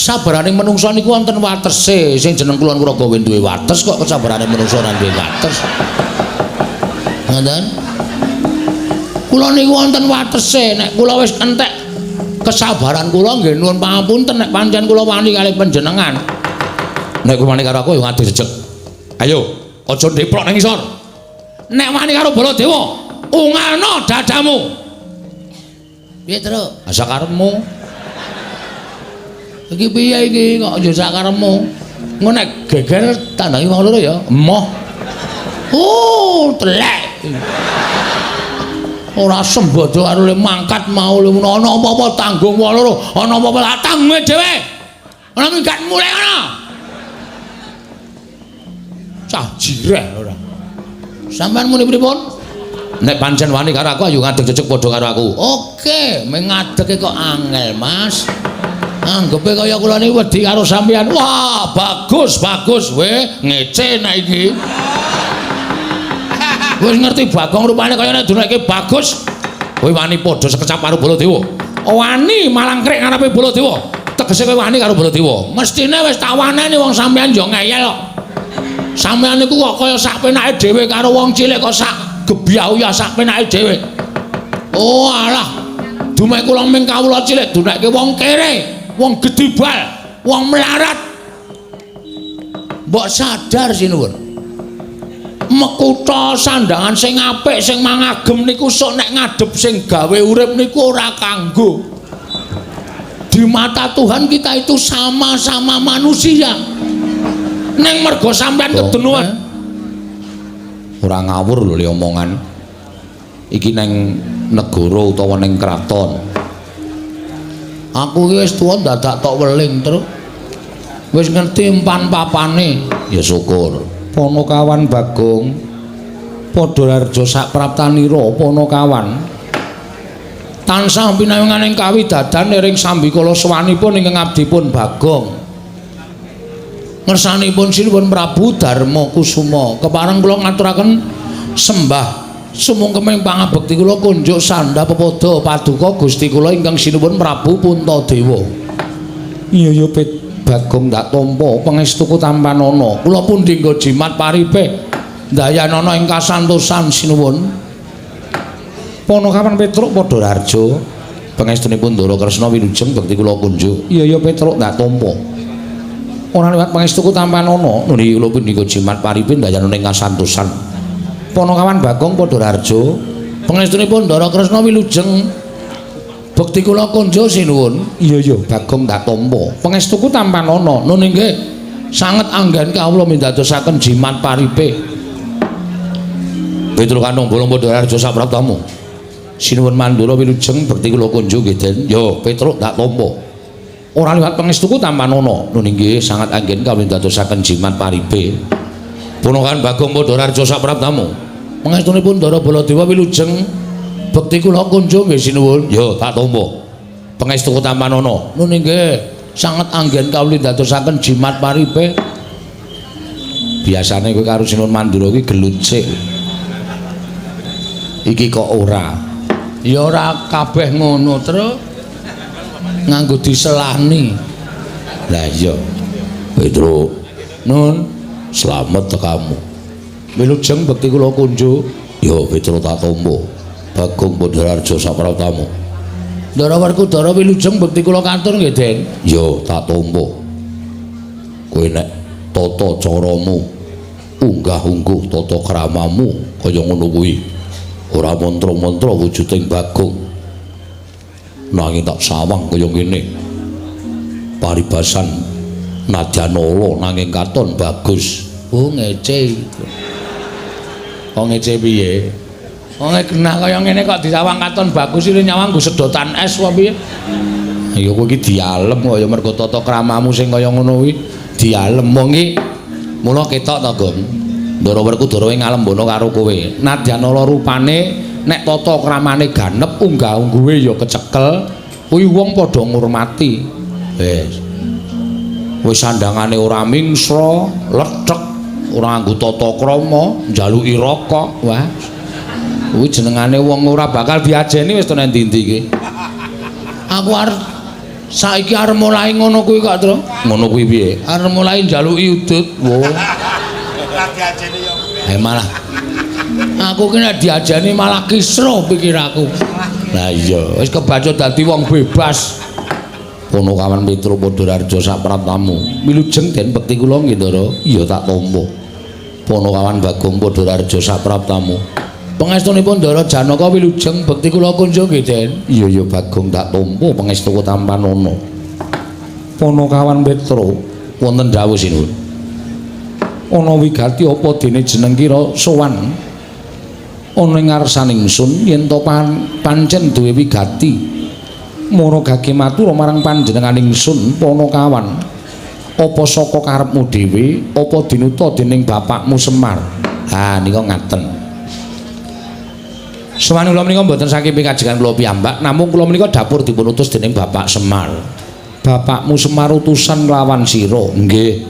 Sabarane menungsa niku wonten watese. Sing jeneng Kulon Progo duwe wates kok kesabarane menungsa ora duwe wates. Ngoten. Kula niku wonten watese. Nek kula wis entek kesabaran kula nggih nuwun pangapunten nek pancen kula wani kalih panjenengan. Nek kowe wani karo aku ya ngadeg jejeg. Ayo, aja ndeprok nang isor. Nek wani karo Baladewa, ungalno dadamu. Piye, Truk? Sakarepmu. Iki piye iki kok ya sakarepmu? Engko nek geger tandangi wong loro ya. Emoh. Oh, telek. Ora sembodo karo le mangkat mau le ana apa-apa tanggung wong loro, ana apa-apa tanggung dhewe. Ana minggat mulih ana. Cah jireh ora. Sampeyan muni pripun? Nek pancen wani karo aku ayo ngadeg jejeg padha karo aku. Oke, meng ngadege kok angel, Mas. Anggepe kaya kula niki wedi karo sampeyan. Wah, bagus, bagus we, ngece nek iki. Wis ngerti Bagong rupane kaya nek duneke bagus. Kowe wani padha sekecap karo Baladewa. Wani malangkrik ngarepe Baladewa. Tegese kowe wani karo Baladewa. Mestine wis tak waneni wong sampeyan yo ngeyel kok. Sampeyan niku kok kaya sak penake dhewe karo wong cilik kok sak gebyah sak penake dhewe. Oh alah. Dumek kula ming kawula cilik dunekke wong kere, wong gedibal, wong melarat. Mbok sadar sinuwun. Mekutha sandangan sing apik sing mangagem niku sok nek ngadhep sing gawe urip niku ora kanggo. Di mata Tuhan kita itu sama-sama manusia. Neng mergo sampean kedenuan. Ora ngawur lho le omongan. Iki neng negara utawa neng kraton. Aku iki wis tuwa dadak tok weling, Truk. Wis ngerti empan papane. Ya syukur. Ponokawan Bagong padha harja sak praptanira Ponokawan. Tansah pinangan kawidadan ring sambikala sowanipun ingkang abdipun Bagong. Ngersanipun Sinuwun Prabu Darma Kusuma, kepareng kula ngaturaken sembah sumungkeming pangabekti kula kunjuk sandha pepada paduka Gusti kula ingkang Sinuwun Prabu Puntadewa. Iya ya Pit Bagong ndak tampa pangestuku tampanana. Kula pundi nggo jimat paripe ndayanana ing kasantosan sinuwun. Ponokawan Petruk padha harja pangestunipun Ndara Kresna wilujeng bekti kula kunjuk. Iya ya Petruk ndak tampa. Ora liwat pangestuku tampanana nuli kula pundi nggo jimat paripe ndayanana ing kasantosan. Ponokawan Bagong padha harja pangestunipun Ndara Kresna wilujeng bekti kula kunjuk sinuwun. Iya ya Bagong ndak tampa pangestuku tampanana. Nun inggih sanget anggen kawula mindadosaken jimat paripe. Petruk Kantong Bolong padha harja sapraptamu. Sinuwun Mandura wilujeng bekti kula kunjuk nggih Den. Yo Petruk ndak tampa. Ora liwat pangestuku tampanana. Nun inggih sanget anggen kawula mindadosaken jimat paripe. Ponokan Bagong padha harja sapraptamu. Pangestunipun Ndara Baladewa wilujeng bekti kula kunjuk nggih sinuwun. Yo tak tampa. Pangestuku tampanana. Nun inggih sanget anggen kawula ndadosaken jimat paripe. Biasane kowe karo Sinuwun Mandura kuwi gelut sik. Iki kok ora. Ya ora kabeh ngono, Truk. Nganggo diselani. Lah iya. Petruk, nun slamet tekamu. Wilujeng bekti kula kunjuk. Yo Petruk tak tampa. Bagong Padharjo sapraptamu. Ndara Werkudara wilujeng bekti kula katur nggih, Den. Yo tak tampa. Kowe nek tata caramu unggah-ungguh tata kramamu kaya ngono kuwi ora mantra-mantra wujuding Bagong. Nanging tak sawang kaya ngene. Paribasan nadyan ala nanging katon bagus. Oh ngece. Kok ngece piye? Wong genah kaya ngene kok disawang katon bagus iki nyawang nggo sedotan es apa piye? Ya kowe iki dialem kaya mergo tata kramamu sing kaya ngono kuwi dialem wong iki. Mula ketok to, Gong. Ndara Werkudara ngalembono karo kowe. Nadyan ala rupane nek tata kramane ganep unggah-ungguhe ya kecekel, kuwi wong padha ngurmati. Wis. Wis sandangane ora mingsra, lethek, ora nganggo tata krama, njaluki rokok. Wah. Kuwi jenengane wong ora bakal diajeni wis to nang ndi-ndi iki. Aku arep Saiki arep mulai ngono kuwi kok, Tru. Ngono kuwi piye? Arep mulai njaluki udut. Wo. Ora diajeni ya. Eh malah aku ki nek diajeni malah kisruh pikiraku. Lah iya, wis kebacut dadi wong bebas. Ponokawan Petro Padharjo sapraptamu. Wilujeng den bekti kula nggih, Ndara. Iya tak tampa. Ponokawan Bagong Padharjo sapraptamu. Pangestunipun Ndara Janaka wilujeng bekti kula kunjung nggih, Den. Iya ya Bagong tak tampa pangestu tampanana. Ponokawan Petro wonten dawuh sinuwun. Ana wigati apa dene jeneng kira sowan ana ing ngarsaning ingsun yen to pancen duwe wigati mara gage matur marang panjenengan ingsun Ponokawan apa saka karepmu dhewe apa dinuta dening bapakmu Semar. Ha nika ngaten. Sowan kula menika mboten saking pikajengan kula piyambak, namung kula menika dapur dipun utus dening Bapak Semar. Bapakmu Semar utusan kelawan sira? Nggih.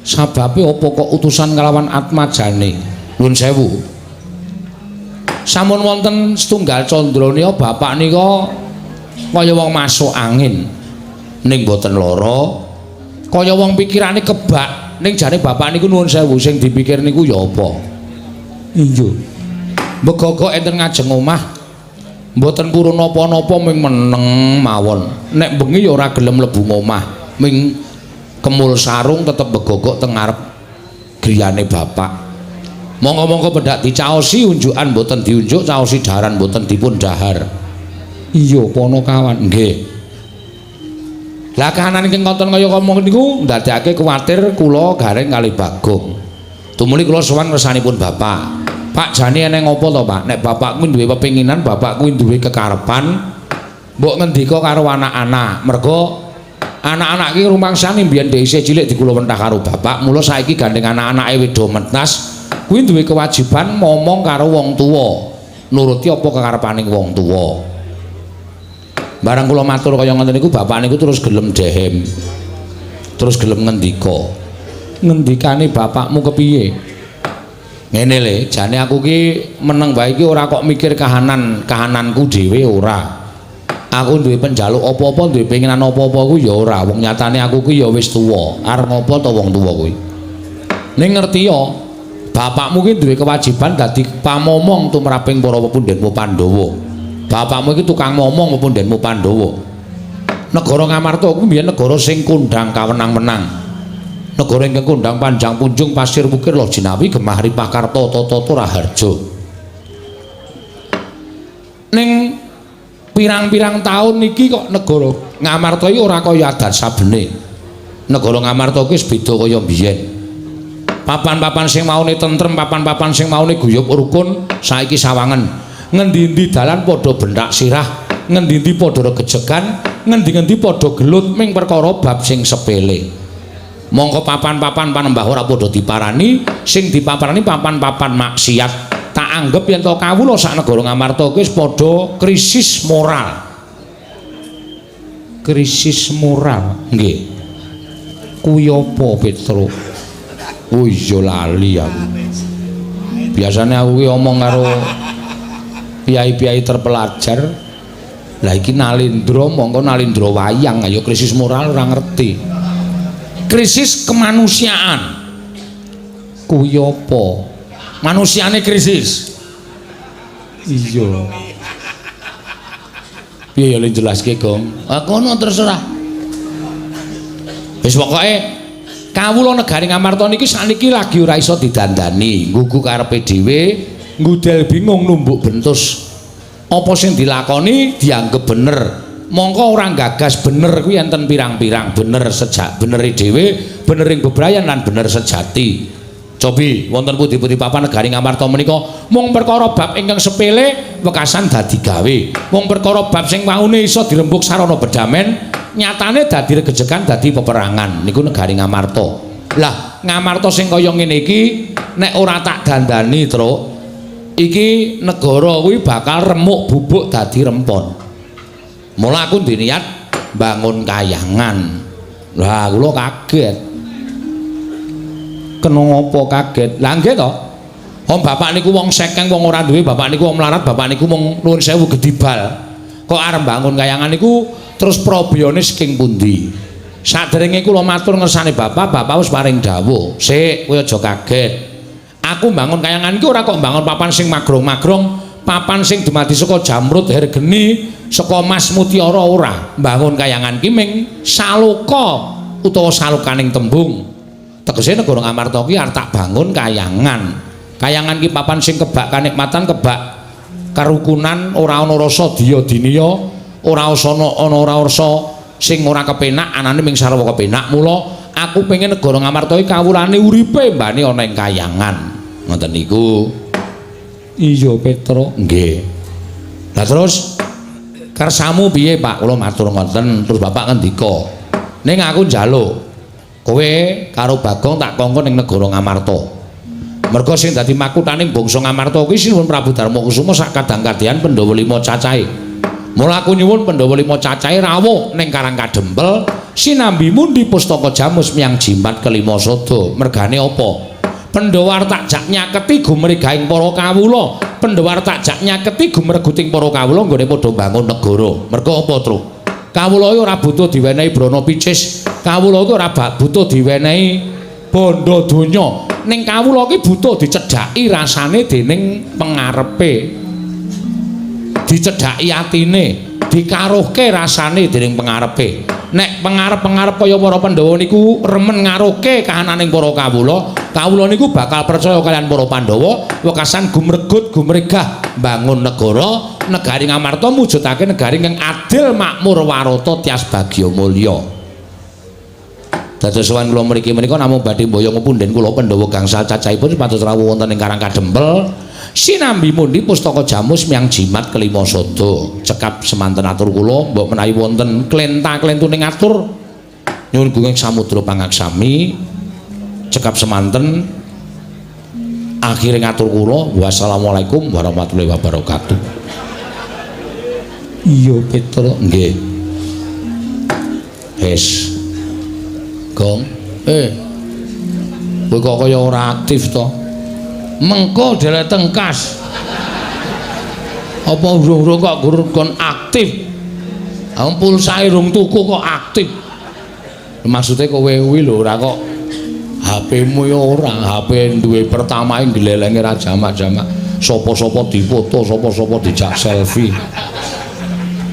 Sababe apa kok utusan kelawan atmajane? Nuwun sewu. Sampun wonten setunggal candra nika bapak nika kaya wong masuk angin ning mboten lara, kaya wong pikirane kebak ning jane bapak niku nuwun sewu sing dipikir niku ya apa? Iya. Begogok enten ngajeng omah mboten purun napa-napa ming meneng mawon. Nek bengi ya ora gelem mlebu omah, ming kemul sarung tetep begogok teng ngarep griyane bapak. Monggo-monggo pendak dicaosi unjukan mboten diunjuk, caosi daharan mboten dipun dahar. Iya Ponokawan, nggih. Lah kahanan ingkang konten kaya ngomong niku ndadekake kuwatir kula gareng kalih Bagong. Tumuli kula sowan ngersanipun bapak. Pak jane eneng apa to, Pak? Nek bapak kuwi duwe pepinginan, bapak kuwi duwe kekarepan, mbok ngendika karo anak-anak. Mergo anak-anak iki rumangsane mbiyen dhek isih cilik dikula wentah karo bapak, mula saiki gandeng anak-anake wis do mentas, kuwi duwe kewajiban momong karo wong tuwa, nuruti apa kekarepaning wong tuwa. Barang kula matur kaya ngoten niku bapak niku terus gelem dehem. Terus gelem ngendika. Ngendikane bapakmu kepiye? Ngene le, jane aku ki meneng wae iki ora kok mikir kahanan, kahananku dhewe ora. Aku duwe penjaluk apa-apa, duwe penginan apa-apa ku ya ora. Wong nyatane aku ki ya wis tuwa. Arep ngopo to wong tuwa kuwi? Ning ngerti ya, bapakmu ki duwe kewajiban dadi pamomong tumraping para pepundhenmu Pandhawa. Bapakmu iki tukang momong pepundhenmu Pandhawa. Negara Ngamarta kuwi mbiyen negara sing kondhang kawenang-wenang. Negara ingkang kondhang panjang punjung pasir wukir loh jinawi gemah ripah karta tata raharja. Ning pirang-pirang taun iki kok negara Ngamarta iki ora kaya adat sabene. Negara Ngamarta iki wis beda kaya mbiyen. Papan-papan sing maune tentrem, papan-papan sing maune guyub rukun saiki sawangen. Ngendi-endi dalan padha benthak sirah, ngendi-endi padha regejegan, ngendi-endi padha gelut ming perkara bab sing sepele. Mongko papan-papan panembah ora padha diparani, sing dipaparani papan-papan maksiat. Tak anggep yen to kawula sak negara Ngamarta kuwi wis padha krisis moral. Krisis moral, nggih. Kuwi apa, Petro? Oh iya lali aku. Biasane aku ki omong karo piyai-piyai terpelajar. Lah iki Nalindra mongko Nalindra wayang, ayo krisis moral ora ngerti. Krisis kemanusiaan. Kuwi apa? Manusiane krisis. Iya. Piye ya le jelaske, Gong? Ah kono terserah. Wis pokoke kawula negari Ngamarta niki sakniki lagi ora iso didandani, nggugu karepe dhewe, ngudel bingung numbuk bentus. Apa sing dilakoni dianggep bener. Mongko ora gagas bener kuwi enten pirang-pirang, bener sejak benere dhewe, benering bebrayan lan bener sejati. Cobi wonten pundi-pundi papan negari Ngamarta menika mung perkara bab ingkang sepele wekasan dadi gawe. Mung perkara bab sing waune iso dirembug sarana bedamen, nyatane dadi regejegan dadi peperangan. Niku negari Ngamarta. Lah, Ngamarta sing kaya ngene iki nek ora tak dandani, Truk, iki negara kuwi bakal remuk bubuk dadi rempon. Mula aku duwe niat bangun kayangan. Lah kula kaget. Kena ngopo kaget? Lah nggih to. Om bapak niku wong sekeng, wong ora duwe, bapak niku wong melarat, bapak niku wong nuwun sewu gedibal. Kok arep bangun kayangan niku terus probiyone saking pundi? Saderenge kula matur ngersane Bapak, Bapak wis paring dawuh. Sik, kowe aja kaget. Aku mbangun kayangan iki ora kok mbangun papan sing magrong-magrong, papan sing dumadi saka jamrut hergeni, saka mas mutiara ora. Mbangun kayangan ki ming saloka utawa salokaning tembung. Tegese negara Ngamarta ki arep tak bangun kayangan. Kayangan ki papan sing kebak kanikmatan, kebak karukunan, ora ana rasa diya diniya, ora ana ora rasa sing ora kepenak, anane ming sarwa kepenak. Mula aku pengen negara Ngamarta iki kawulane uripe mbane ana ing kayangan. Ngoten niku. Iya, Petro. Nggih. Lah terus kersamu piye, Pak? Kula matur ngoten, terus Bapak ngendika, "Ning aku njaluk kowe karo Bagong tak kongkon ning negara Ngamarta." Merga sing dadi makuthaning bangsa Ngamarta kuwi Sinuwun Prabu Darma Kusuma sak kadang-kadhean Pandhawa lima cacahe. Mula aku nyuwun Pandhawa lima cacahe rawuh ning Karang Kadempel sinambi mundi pustaka jamus miyang jimat kelima sada. Mergane apa? Pandhawa arep tak jak nyaketi gumregahing para kawula. Pandhawa arep tak jak nyaketi gumreguting para kawula nggone padha bangun negara. Merga apa, Truk? Kawula iki ora butuh diwenehi brana picis. Kawula iki ora butuh diwenehi bondo donya. Ning kawula iki butuh dicedhaki rasane dening pengarepe. Dicedhaki atine, dikaruhke rasane dening pengarepe. Nek pengarep-pengarep kaya para Pandhawa niku remen ngaruhke kahananing para kawula, kawula niku bakal percaya kaliyan para Pandhawa, wekasan gumregut gumregah mbangun negara, negari Ngamarta mujudake negari ingkang adil, makmur, warata, tias bagya mulya. Dados sowan kula mriki menika namung badhe mboyong punden kula Pandhawa gangsal cacahipun supados rawuh wonten ing Karang Kadempel sinambi mundi pustaka jamus miyang jimat kelima sada. Cekap semanten atur kula, mbok menawi wonten klenta-klentuning atur nyuwun gunging samudra pangaksami. Cekap semanten akhire ngatur kula, wassalamualaikum warahmatullahi wabarakatuh. Iya, Petro. Nggih. Wis. Gong. Kowe kok kaya ora aktif to? Mengko dhewe tengkas. Apa urung-urung kok kon aktif? Ah pulsae rung tuku kok aktif. Maksude kowe kuwi lho ora kok HP-mu ya ora, HP duwe pertama glelenge ra jamak-jamak. Sapa-sapa difoto, sapa-sapa dijak selfie.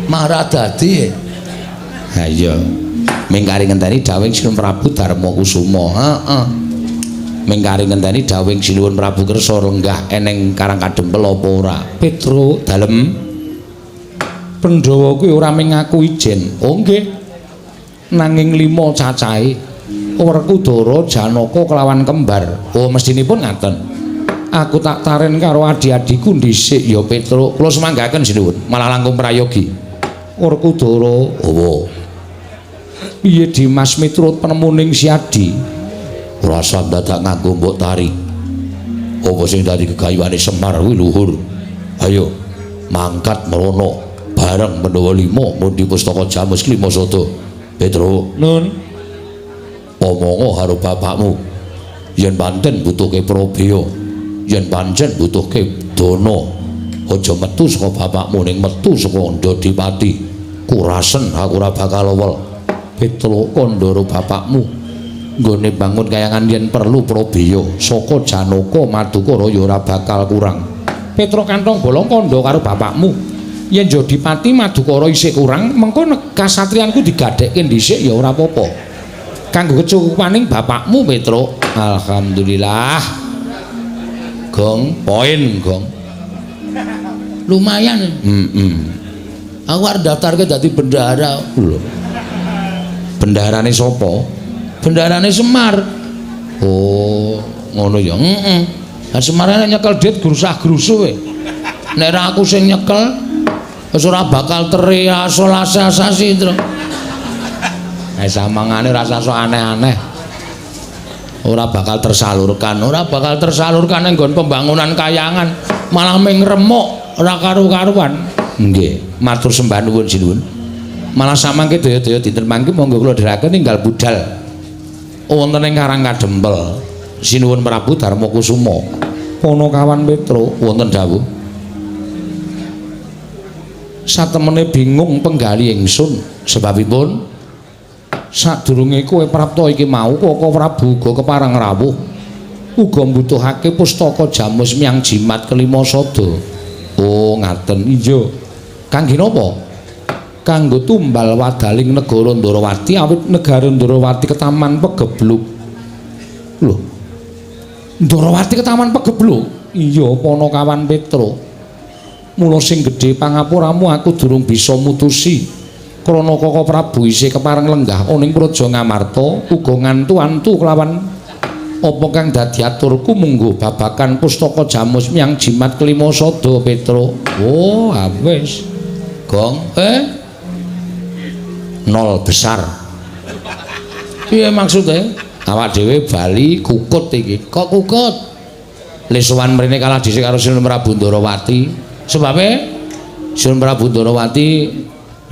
Marah dadi. Ha iya. Mingkari ngenteni dawuhing Sinuwun Prabu Darma Kusuma. Heeh. Mingkari ngenteni dawuhing Sinuwun Prabu kersa lenggah eneng Karang Kadempel apa ora? Petro dalem. Pandhawa kuwi ora ming ngaku ijen. Oh nggih. Nanging lima cacahe. Werkudara, Janaka kelawan kembar. Oh mestinipun ngaten. Aku tak taren karo adi-adiku dhisik ya Petro. Kula semanggaken Sinuwun, malah langkung prayogi. Werkudara, oh. Piye Dimas miturut penemuning Siadi? Ora usah dadak nganggo mbok tari. Apa sing dadi gegayuhane Semar kuwi luhur. Ayo mangkat merono bareng Pandhawa lima mundi pustaka jamus klima sada. Petro, nun. Omongo karo bapakmu. Yen pancen butuhke probaya, yen pancen butuhke dana, aja metu saka bapakmu ning metu saka Ndodipati. Kurasen aku ora bakal lewel. Petro kandhara bapakmu nggone bangun kayangan yen perlu probaya saka Janaka Madukara ya ora bakal kurang. Petro kantong bolong kandha karo bapakmu yen Jodipati Madukara isih kurang mengko kasatriyanku digadhekke dhisik ya ora apa-apa kanggo kecukupaning bapakmu Petro. Alhamdulillah. Gong poin gong Lumayan. Aku arep daftarke dadi bendahara. Lho. Bendaharane sapa? Bendaharane Semar. Oh, ngono ya. Heeh. Lah Semar nek nyekel dit grusah-grusuh kowe. Nek ra aku sing nyekel wis ora bakal terrealisasi, Tru. Nek samangane ora usah sok aneh-aneh. Ora bakal tersalurkan, ora bakal tersalurkan ning nggon pembangunan kayangan, malah ming remuk ora karu-karuan. Nggih, matur sembah nuwun sinuwun. Malah samangke daya-daya dinten mangke monggo kula dherekaken ninggal budal wonten ing Karang Kadempel. Sinuwun Prabu Darma Kusuma. Ponokawan Petro wonten dawuh. Satemene bingung penggali ingsun sebabipun sadurunge kowe prapta iki mau Koko Prabu uga kepareng rawuh uga mbutuhake pustaka jamus miyang jimat kelima sada. Oh ngaten. Iya. Kangge napa? Kanggo tumbal wadaling negara Ndarawati awit negara Ndarawati ketaman pegebluk. Lho. Ndarawati ketaman pegebluk? Iya, Panakawan Petruk. Mula sing gedhe pangapuramu aku durung bisa mutusi. Krana Koko Prabu isih kepareng lenggah ana ing Praja Ngamarta uga ngantu-antu kelawan apa kang dadi aturku mungguh babakan pustaka jamus miyang jimat kelima sada Petruk. Oh, wis. Gong, nol besar. Piye maksude? Awak dhewe bali kukut iki. Kok kukut? Le sowan mrene kalah dhisik karo Sinuwun Prabu Ndarawati. Sebabe Sinuwun Prabu Ndarawati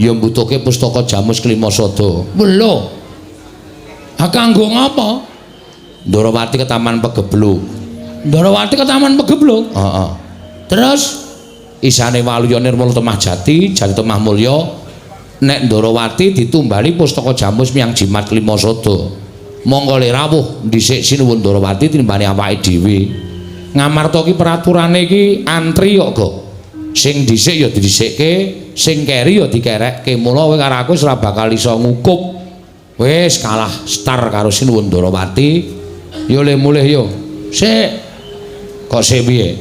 ya mbutuhke pustaka jamus kelima sada. Lho. Ha kanggo ngapa? Ndarawati ketaman pegebluk. Ndarawati ketaman pegebluk? Heeh. Terus isane Waluya Nirmala Temah Jati, Jati Temah Mulya nek Ndarawati ditumbali pustaka jamus miyang jimat kelima sada. Monggo le rawuh dhisik Sinuwun Ndarawati tinimbane awake dhewe. Ngamarta ki peraturane iki antri kok, Gok. Sing dhisik ya didhisikke, sing keri ya dikerekke. Mula kowe karo aku wis ora bakal iso ngukup. Wis kalah star karo Sinuwun Ndarawati. Yo le mulih yo. Sik. Kok sik piye?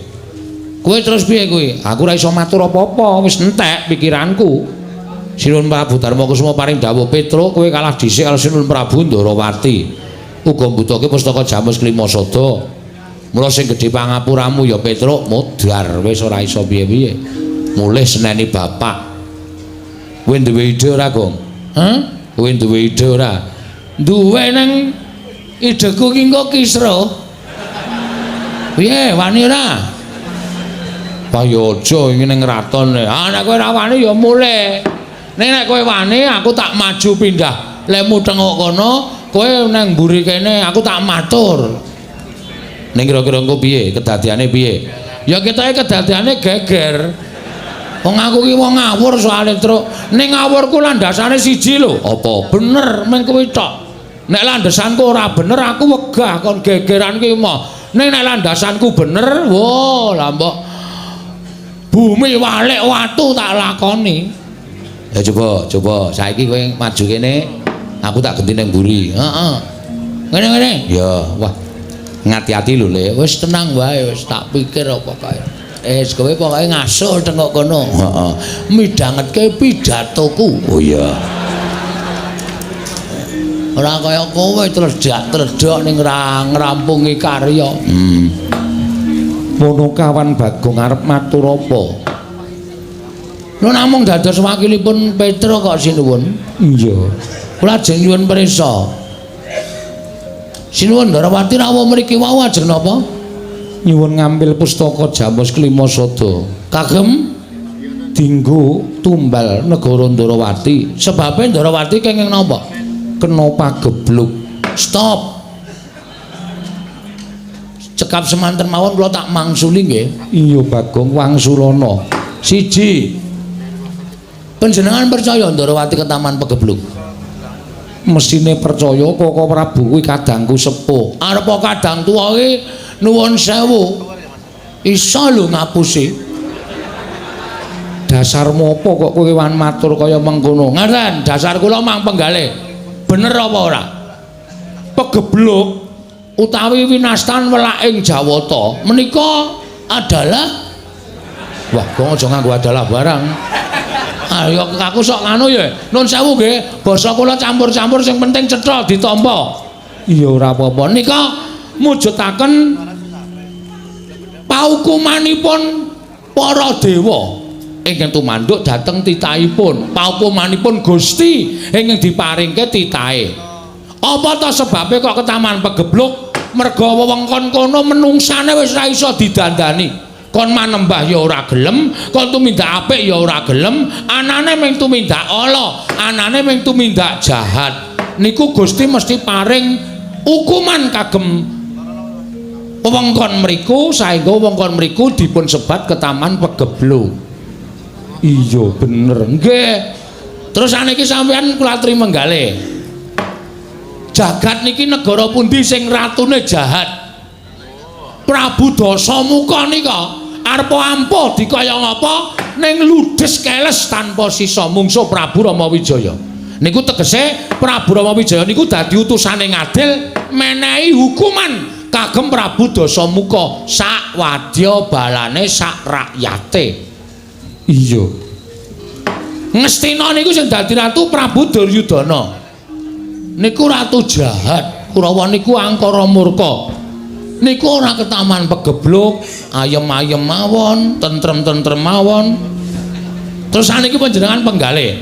Kowe terus piye kuwi? Aku ora iso matur apa-apa, wis entek pikiranku. Sinuwun Prabu Darma Kusuma paring dawuh Petruk, kowe kalah dhisik karo Sinuwun Prabu Ndarawati. Uga mbutuhke pustaka jamus kelima sada. Mula sing gedhe pangapuramu ya Petruk modar wis ora iso piye-piye. Mulih seneni bapak. Kowe duwe ide ora, Gong? Hah? Kowe duwe ide ora? Duwe nang ideku ki engko kisruh. Piye, wani ora? Wah ya aja iki ning kraton. Ah nek kowe ora wani ya mulih. Ning nek kowe wani aku tak maju pindah. Lemu tengok kono, kowe nang mburi kene aku tak matur. Ning kira-kira engko piye? Kedadiane piye? Ya ketoke kedadiane geger. Wong aku ki wong ngawur soalé, Truk. Ning ngawurku landasane siji lho. Apa? Bener meng kuwi tok. Nek landasanku ora bener aku wegah kon gegeran ki moh. Ning nek landasanku bener, wo lah mbok bumi walik watu tak lakoni. Ya coba, coba saiki kowe maju kene, aku tak genti ning mburi. Heeh. Ngene-ngene. Ya, wah. Ngati-ati lho, Le. Wis tenang wae, wis tak pikir apa kae. Wis kowe pokoke ngasuh tengok kono. Heeh. Midhangetke pidatoku. Oh iya. Ora kaya kowe tledhak-tledhok ning ngrampungi karya. Panakawan Bagong arep matur apa? Lho namung dados wakilipun Petruk kok sinuwun. Iya. Kula ajeng nyuwun prisa. Sinuwun Ndarawati rawuh mriki wau ajeng napa? Nyuwun ngambil pustaka jamus kelima sada. Kagem dinggo tumbal negara Ndarawati. Sebabe Ndarawati kenging napa? Kena pagebluk. Stop. Cekap semanten mawon kula tak mangsuli nggih. Iya Bagong wangsulana. Siji. Panjenengan percaya Ndarawati ketaman pegebluk? Mesine percaya Koko Prabu kuwi kadangku sepuh. Arep kadang tuwa iki nuwun sewu. Iso lho ngapusi. Dasarmu apa kok kowe wan matur kaya mengkono? Ngaten, dasar kula mang penggalih. Bener apa ora? Pegebluk utawi winastan welaking Jawata menika adalah wah, kok aja nganggo adalah barang. Ayo aku sok nganu ya. Nun sewu nggih, basa kula campur-campur sing penting cetha ditampa. Iya ora apa-apa. Nika mujudaken paukumanipun para dewa ingkang tumanduk dhateng titahipun. Paukumanipun Gusti ingkang diparingke titahe. Apa ta sebabe kok ketaman pegebluk? Merga wewengkon kono menungsane wis ora iso didandani. Kon manembah ya ora gelem, kon tumindak apik ya ora gelem, anane mung tumindak ala, anane mung tumindak jahat. Niku Gusti mesti paring hukuman kagem wewengkon mriku saengga wewengkon mriku dipun sebat ketaman pegebluk. Iya bener. Nggih. Terus saniki sampean kula aturi menggale. Jagat niki negara pundi sing ratune jahat? Prabu Dasamuka nika arep ampuh dikaya ngapa ning ludes keles tanpa sisa mungsuh Prabu Rama Wijaya. Niku tegese Prabu Rama Wijaya niku dadi utusane ngadil menehi hukuman kagem Prabu Dasamuka sak wadya balane sak rakyate. Iya. Ngastina niku sing dadi ratu Prabu Duryudana. Niku ratu jahat, Kurawa niku angkara murka. Niku ora ketaman pegebluk, ayem-ayem mawon, tentrem-tentrem mawon. Terus saniki panjenengan penggalih.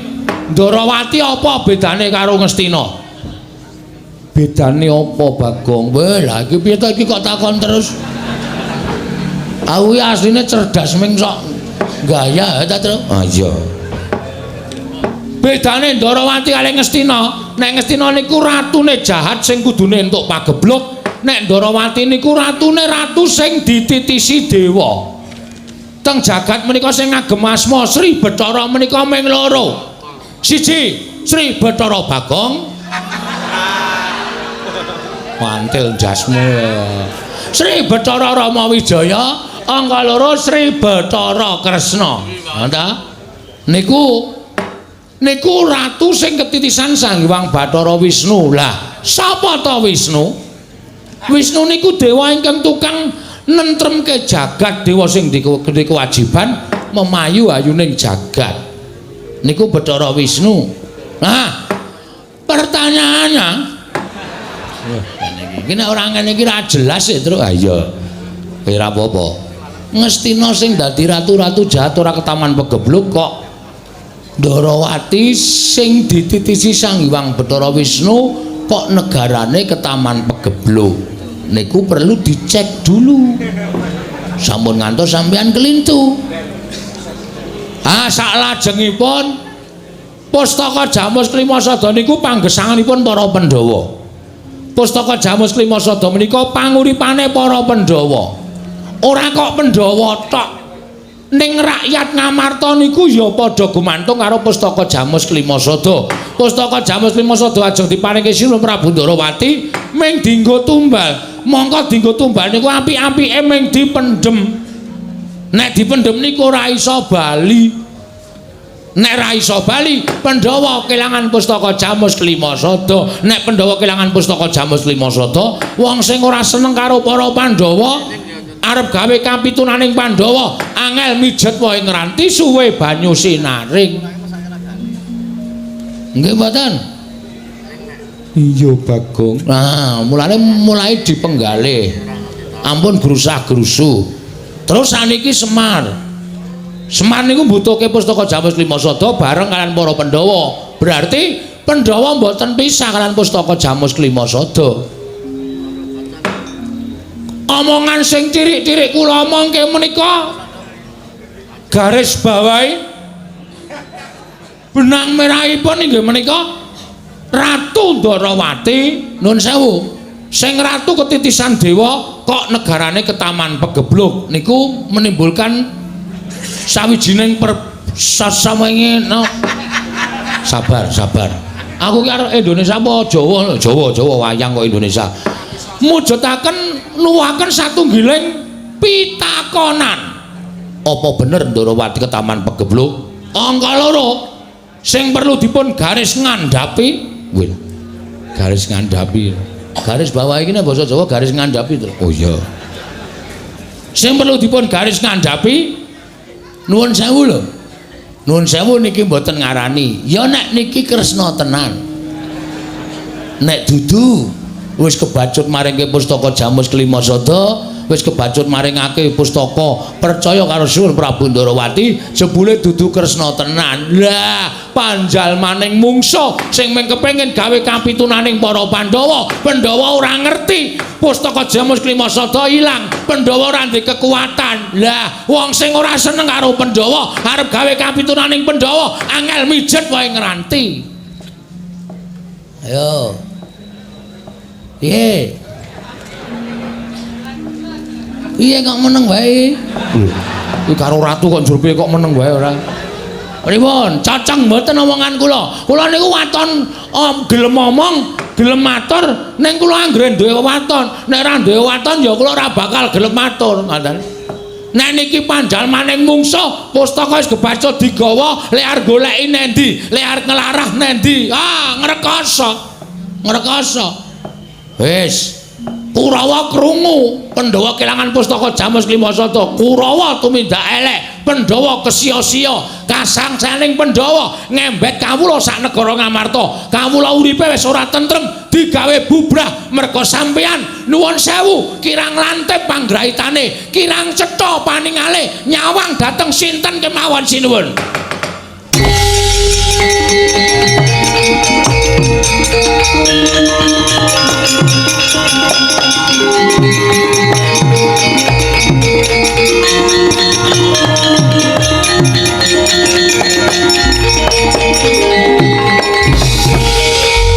Ndorowati apa bedane karo Ngastina? Bedane apa, Bagong? Weh, lha iki piye to iki kok takon terus? Aku iki asline cerdas ming sok gaya ta, Tru? Ah iya. Bedane Ndorowati kali Ngastina, nek Ngastina niku ratune jahat sing kudune entuk pagebluk, nek Ndorowati niku ratune ratu sing dititisi dewa. Teng jagat menika sing ngagem asma Sri Bathara menika ming loro. Siji, Sri Bathara Bagong. Mantil jasmu. Sri Bathara Rama Wijaya, angka loro Sri Bathara Kresna. Ha ta? Niku niku ratu sing ketitisan Sang Hyang Bathara Wisnu. Lah, sapa ta Wisnu? Wisnu niku dewa ingkang tukang nentremke jagat, dewa sing duwe kewajiban memayu ayuning jagat. Niku Bathara Wisnu. Nah, pertanyaannya, wah, ngene iki nek ora ngene iki ra jelas ya, Tru. Ah iya. Ora apa-apa. Ngastina sing dadi ratu-ratu jahat ora ketaman pegebluk kok Ndorowati sing dititisi Sang Hyang Bathara Wisnu kok negarane ketaman pegebluk. Niku perlu dicek dulu. Sampun ngantos sampean kelintu. Ah, saklajengipun Pustaka Jamus Klima Sada niku panggesanganipun para Pandhawa. Pustaka Jamus Klima Sada menika panguripane para Pandhawa. Ora kok Pandhawa tok. Ning rakyat Ngamarta niku ya padha gumantung karo Pustaka Jamus Klima Sada. Pustaka Jamus Klima Sada ajeng diparingke Sri Prabu Ndorowati ming dienggo tumbal. Mongko dienggo tumbal niku apik-apike ming dipendhem. Nek dipendhem niku ora iso bali. Nek ra iso bali, Pandhawa kelangan Pustaka Jamus Klima Sada. Nek Pandhawa kelangan Pustaka Jamus Klima Sada, wong sing ora seneng karo para Pandhawa arep gawe kapitunaning Pandhawa, angel mijet wae ngranti suwe banyu sinaring. Nggih mboten? Iya, Bagong. Nah, mulane mulai dipenggalih. Ampun grusah-grusu. Terus saniki Semar. Semar niku mbutuhke Pustaka Jamus Klima Sada bareng kalian para Pandhawa. Berarti Pandhawa mboten pisah kalian Pustaka Jamus Klima Sada. Omongan sing cirik-cirik kula omongke menika garis bawahi benang merahipun inggih menika Ratu Ndorowati, nun sewu, sing ratu ketitisan dewa kok negarane ketaman pegebluk niku menimbulkan sawijining persasamenge no. Sabar, sabar. Aku ki arep Indonesia apa Jawa? Jawa, Jawa wayang kok Indonesia. Mujudaken nuwuhaken satunggiling pitakonan. Apa bener Ndorowati ketaman pegebluk? Angka loro sing perlu dipun garis ngandhapi, wih, garis ngandhapi. Garis bawah iki nek basa Jawa garis ngandhapi to. Oh iya. Sing perlu dipun garis ngandhapi, nuwun sewu lho. Nuwun sewu niki mboten ngarani. Ya nek niki Kresna tenan. Nek dudu wis kebacut maringke pustaka Jamus Klima Sada, wis kebacut maringake pustaka percaya karo Sur Prabu Ndorowati, jebule dudu Kresna tenan. Lah, panjalmaning mungsuh sing mung kepengin gawe kapitunaning para Pandhawa. Pandhawa ora ngerti pustaka Jamus Klima Sada ilang, Pandhawa ora ndek kekuatan. Lah, wong sing ora seneng karo Pandhawa arep gawe kapitunaning Pandhawa, angel mijet wae ngranti. Ayo. Piye? Piye kok meneng wae? Iki karo ratu kok njur piye kok meneng wae ora? Pripun? Cocok mboten omongan kula? Kula niku waton gelem omong, gelem matur, ning kula anggere duwe waton. Nek ora duwe waton ya kula ora bakal gelem matur, ngoten. Nek niki panjalmaning mungsuh, pustaka wis kebaca digawa, lek arep goleki nendi, lek arep nglarah nendi. Ah, ngrekoso. Ngrekoso. Wis. Kurawa krungu, Pandhawa kelangan pustaka Jamus Klimasada. Kurawa tumindak elek, Pandhawa kesia-sia, kasangsaning Pandhawa ngembet kawula sak negara Ngamarta. Kawula uripe wis ora tentrem, digawe bubrah merga sampeyan. Nuwun sewu, kirang lantip panggraitane, kirang cetha paningale, nyawang dhateng sinten kemawon sinuwun.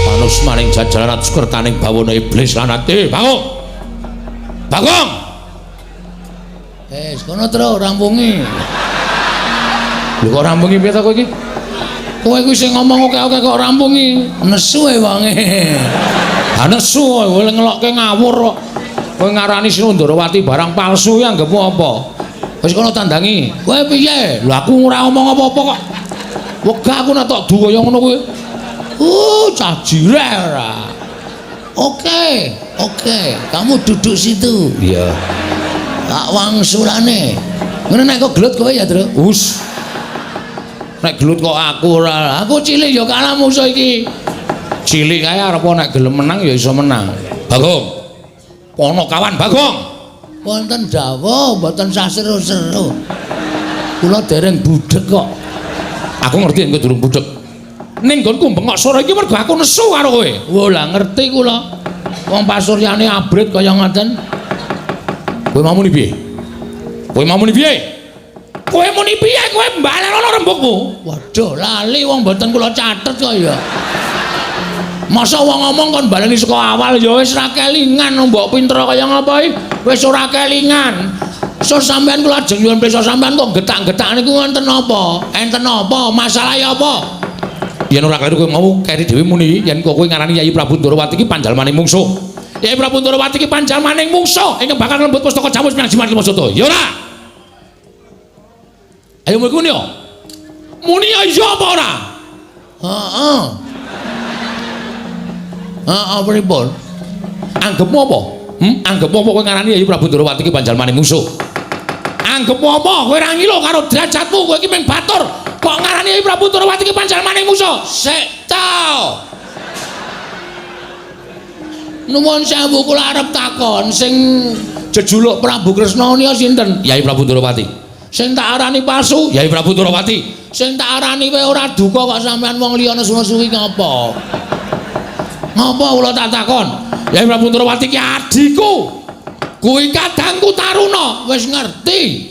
Manus maring jajaran kertaning bawana iblis lanat. Bagong. Bagong. Kono tro rampungi. Lho kok rampungi piye ta kowe iki? Kowe kuwi sing ngomong oke-oke kok rampungi. Nesu e wonge. Ha nesu kowe ngelokke ngawur kok. Kowe ngarani Sri Ndorowati barang palsu ya anggepmu apa? Wis kono tandangi. Kowe piye? Lho aku ora omong apa-apa kok. Wegah aku nek tok du kaya ngono kuwi. Cah jireh ora. Oke, oke, kamu duduk situ. Iya. Tak wangsulane. Ngono nek kok gelut kowe ya, Tru? Us. Nek gelut kok aku ora. Aku cilik ya kalah musuh iki. Cilik kae arep nek gelem menang ya iso menang. Bagong. Pono kawan Bagong. Wonten dawuh mboten sah seru-seru. Kula dereng budhek kok. Aku ngerti yen kowe durung budhek. Ning nggonku bengok sore iki mergo aku nesu karo kowe. Wo lah ngerti kula. Wong pasuryane abrit kaya ngoten. Kowe mau muni piye? Kowe mau muni piye? Kowe muni piye? Kowe mbalenono rembugmu. Waduh, lali wong mboten kula catet kok ya. Masa wong ngomong kon baleni saka awal ya wis ra kelingan mbok pinter kaya ngapa iki? Wis ora kelingan. So sampean kula ajeng nyuwun pirsa sampean kok getak-getak niku wonten napa? Enten napa? Masalahe apa? Yen ora kleru kowe mau keri dhewe muni yen kok kowe ngarani Yayi Prabu Ndorowati iki panjalmaning mungsuh. Yayi Prabu Ndorowati iki panjalmaning mungsuh ingkang bakal nglembut pustaka Jamus Miang Jimat Klimasada. Ya ora? Ayo muni yo. Muni iya apa ora? Heeh. Heeh, pripun? Anggepmu apa? Anggepmu apa kowe ngarani Yayi Prabu Ndorowati iki panjalmaning mungsuh? Anggepmu apa? Kowe ora ngilo karo derajatmu, kowe iki mung batur. Kok ngarani Yayi Prabu Ndorowati iki panjalmaning mungsuh? Sik ta. Nuwun sewu kula arep takon sing jejuluk Prabu Kresna nika sinten? Yayi Prabu Ndorowati. Sing tak arani palsu Yayi Prabu Ndorowati. Sing tak arani kowe ora duka kok sampean wong liya nesu-nesu iki ngapa? Ngapa kula tak takon? Yayi Prabu Ndorowati ki adhiku. Kuwi kadangku Taruna, wis ngerti.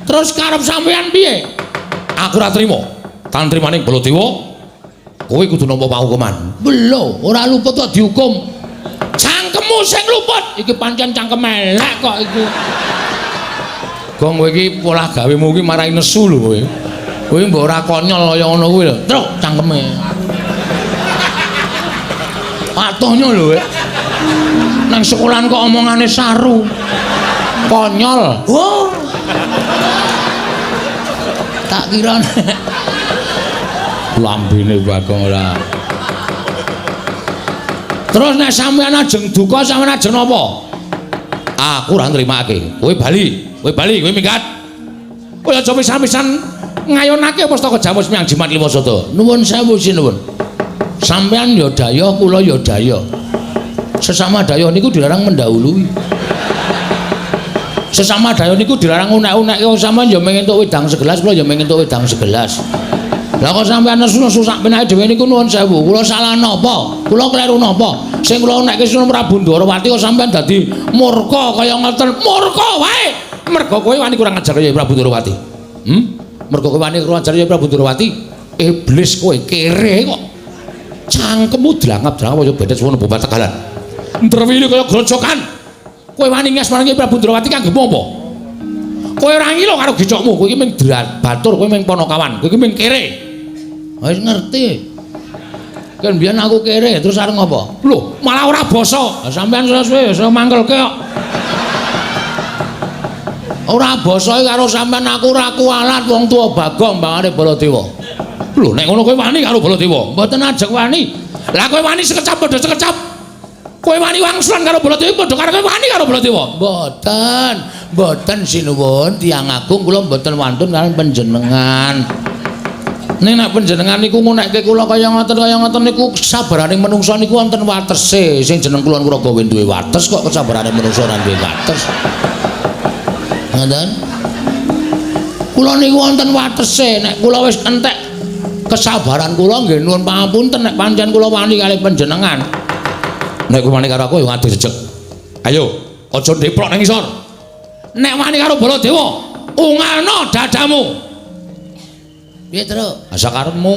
Terus karep sampean piye? Aku ora trima. Tan trimane Baladewa, kowe kudu nampa pahukuman. Lho, ora luput kok dihukum. Cangkemmu sing luput. Iki pancen cangkem elek kok iku. Gong kowe iki polah gawemu iki marai nesu lho kowe. Kowe mbok ora konyol kaya ngono kuwi lho. Truk cangkeme. Patuhnya lho kowe. Nang sekolahan kok omongane saru. Konyol. Oh. Tak kira lambene Bagong ora. Terus nek sampeyan ajeng duka sampeyan ajeng napa? Aku ora nrimake. Kowe bali, kowe bali, kowe minggat. Kowe aja pisan-pisan ngayonake pustaka Jamus Miang Jimat Klimasada. Nuwun sewu sinuwun. Sampeyan ya daya, kula ya daya. Sesama daya niku dilarang mendahului. Sesama daya niku dilarang unek-unek. Wong sampeyan ya mung entuk wedang segelas, kula ya mung entuk wedang segelas. Lah kok sampeyan nesu-nesu sak penake dhewe niku nuwun sewu. Kula salah napa? Kula kleru napa? Sing kula unekke Sunan Prabu Ndorowati kok sampeyan dadi murka kaya ngoten. Murka wae. Mergo kowe wani kurang ajar ya Prabu Ndorowati. Mergo kowe wani kurang ajar ya Prabu Ndorowati. Iblis kowe kere kok. Cangkemmu drangap-drangap kaya bedet suwono bobat tegalan. Ndrewili kaya grojokan. Kowe wani nges marang Prabu Ndorowati kanggemu apa? Kowe ora ngilo karo gicokmu, kowe iki mung batur, kowe mung ponokawan, kowe iki mung kere. Wis ngerti. Kan biyen aku kere, terus arep ngopo? Lho, malah ora basa. Sampeyan suwe-suwe iso mangkelke kok. Ora basa karo sampeyan aku ora kualat wong tuwa Bagong mbangane Baladewa. Lho, nek ngono kowe wani karo Baladewa? Mboten ajeg wani. Lah kowe wani sekecap padha sekecap. Kowe wani wangsulan karo Baladewa padha karo kowe wani karo Baladewa? Mboten. Mboten sinuwun tiyang agung kula mboten wantun kaliyan panjenengan. Ning nek panjenengan niku ngunekke kula kaya ngoten niku kesabaraning menungsa niku wonten watese. Sing jeneng kula Kuraga duwe wates kok kesabarane menungsa ora duwe wates. Ngoten. Kula niku wonten watese, nek kula wis entek kesabaran kula nggih nuwun pangapunten nek pancen kula wani kalih panjenengan. Nek kowe wani karo aku ya ngadeg jejeg. Ayo, aja ndeplok nang isor. Nek wani karo Baladewa, ungalno dadamu. Piye, Truk? Ha sakarepmu.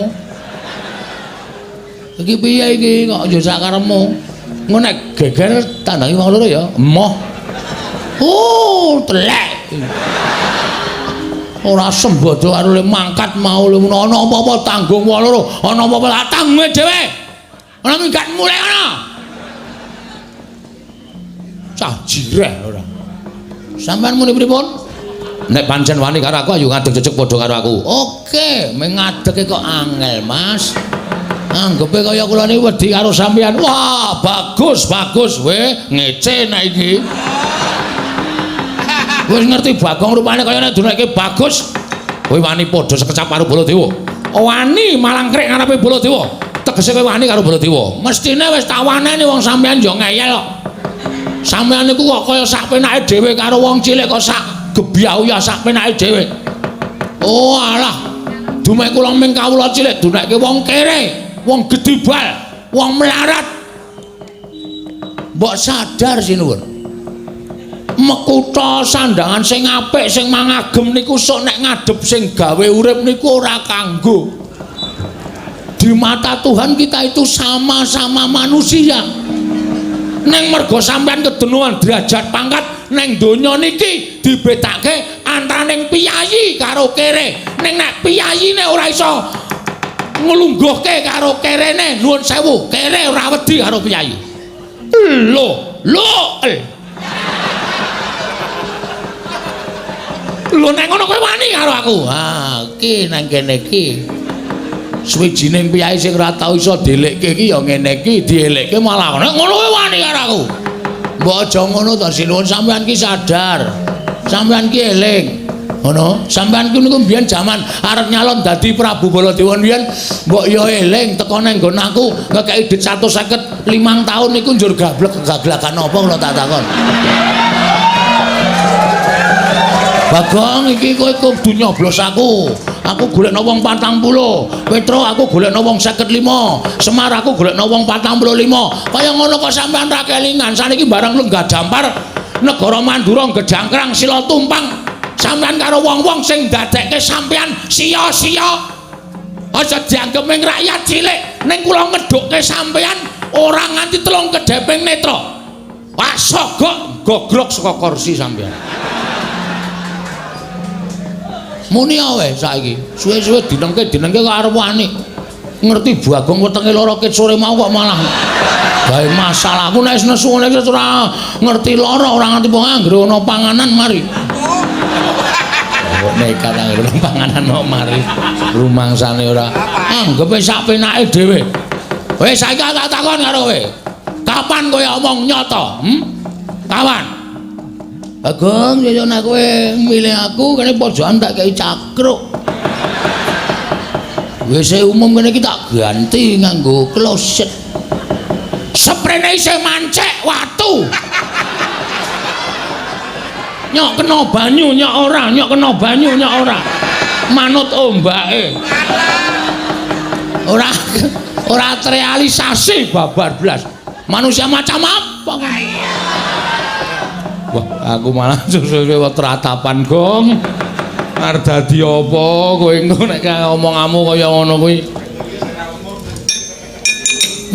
Iki piye iki kok ya sakarepmu? Engko nek geger tandangi wong loro ya, emoh. Oh, telek. Ora sembodo karo le mangkat mau le ana apa-apa tanggung wong loro, ana apa-apa tanggunge dhewe. Ana minggat mulih ana. Cah jireh ora. Sampeyan muni pripun? Nek pancen wani karo aku ayo ngadeg jejeg padha karo aku. Oke, meng ngadege kok angel, Mas. Anggepe kaya kula niki wedi karo sampeyan. Wah, bagus, bagus we ngece nek iki. Wis ngerti Bagong rupane kaya nek duneke bagus. Kowe wani padha sekecap karo Baladewa. Wani malangkrik ngarepe Baladewa. Tegese kowe wani karo Baladewa. Mestine wis tak waneni wong sampeyan yo ngeyel kok. Sampeyan niku kok kaya sak penake dhewe karo wong cilik kok sak gebyah ya sak penake dhewe. Oh alah. Dumek kula ming kawula cilik dunekke wong kere, wong gedibal, wong melarat. Mbok sadar sinuwun. Mekutha sandangan sing apik sing mangagem niku sok nek ngadhep sing gawe urip niku ora kanggo. Di mata Tuhan kita itu sama-sama manusia. Neng mergo sampean kedenuan derajat pangkat neng donya niki dibedake antaraning piyayi karo kere. Ning nek piyayine ora iso nglungguhke karo kerene, nuwun sewu, kere ora wedi karo piyayi. Lho, lho. Lho nek ngono kowe wani karo aku. Ha, iki nang kene iki. Suwijining piyayi sing ora tau iso dielekke iki ya ngene iki, dielekke malah nek ngono kowe wani karo aku. Mbok aja ngono to sinuwun, sampean ki sadar. Sampean ki eling. Ngono, sampean ki niku mbiyen jaman arep nyalon dadi Prabu Baladewa mbiyen mbok ya eling teko nang nggon aku ngekeki dhuwit 155 taun niku njur gablek gaglakan apa kula tak takon. Bagong iki kowe kudu nyoblos aku. Aku golekno wong 40. Petro aku golekno wong 55. Semar aku golekno wong 45. Kaya ngono kok sampean ra kelingan. Saniki bareng lenggah dampar negara Mandura ngejangkrang sila tumpang. Sampean karo wong-wong sing ndadekke sampean sia-sia. Aja dianggep ming rakyat cilik. Ning kula ngedhukke sampean ora nganti telung kedheping netra. Wah sogok gogrok saka kursi sampean. Muni ae saiki, suwe-suwe dinengke-dinengke kok arep wani. Ngerti Bagong wetenge lara ket sore mau kok malah gawe masalah. Aku nek nesu ngene iki ora ngerti lara, ora ngerti wong anggere ana panganan mari. Kok nekat anggere ana panganan kok mari. Rumangsane ora. Anggepe sak penake dhewe. Wis saiki tak takon karo kowe. Kapan kowe omong nyata? Kapan? Bagong, yo nek kowe milih aku kene pojokan tak kei cakruk. WC umum kene iki tak ganti nganggo kloset. Sprene isih mancek watu. Nyok kena banyu nyok ora, nyok kena banyu nyok ora. Manut ombake. Ora ora terrealisasi babar blas. Manusia macam apa? Wah, aku malah suwe-suwe teratapan, Gong. Arep dadi apa kowe engko nek omonganmu kaya ngono kuwi.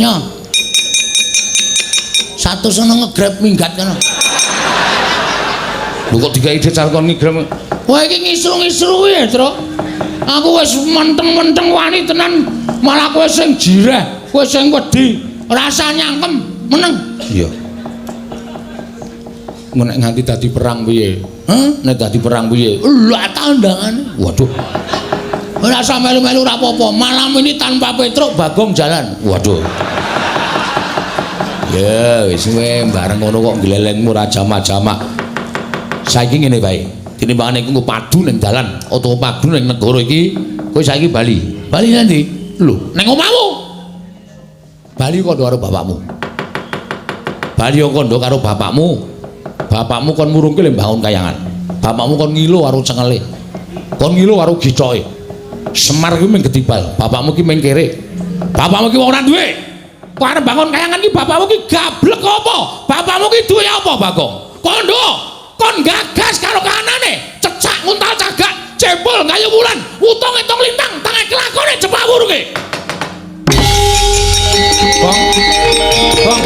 Nyo. Satu sono ngegrab minggat kono. Lho kok digawe dhuwit kon ngegrab. Wah iki ngisru-ngisru ya, Truk. Aku wis menteng-menteng wani tenan, malah kowe sing jireh, kowe sing wedi, rasa nyangkem, meneng. Iya. Nek nganti dadi perang piye? Hah? Nek dadi perang piye? Lah tandangane. Waduh. Ora usah melu-melu ora apa-apa. Malam ini tanpa Petruk Bagong jalan. Waduh. Ya wis kowe bareng ngono kok glelengmu ora jamak-jamak. Saiki ngene wae. Tinimbangane iku padu ning dalan utawa padu ning negara iki, kowe saiki bali. Bali nanti? Lho, ning omahmu. Bali kandha karo bapakmu. Bali kandha karo bapakmu. Bapakmu kon murungke le mbangun kayangan. Bapakmu kon ngilo karo cengele. Kon ngilo karo gicoke. Semar kuwi mung getibal, bapakmu ki mung kere. Bapakmu ki wong ora duwe. Kok arep bangun kayangan ki bapakmu ki gablek apa? Bapakmu ki duwe apa, Bagong? Kondo, kon gagas karo kanane, cecak nguntal cagak, jempol gayu wulan, wutung entung lintang, tangan kelakone jepak wurunge. Bong. Bong.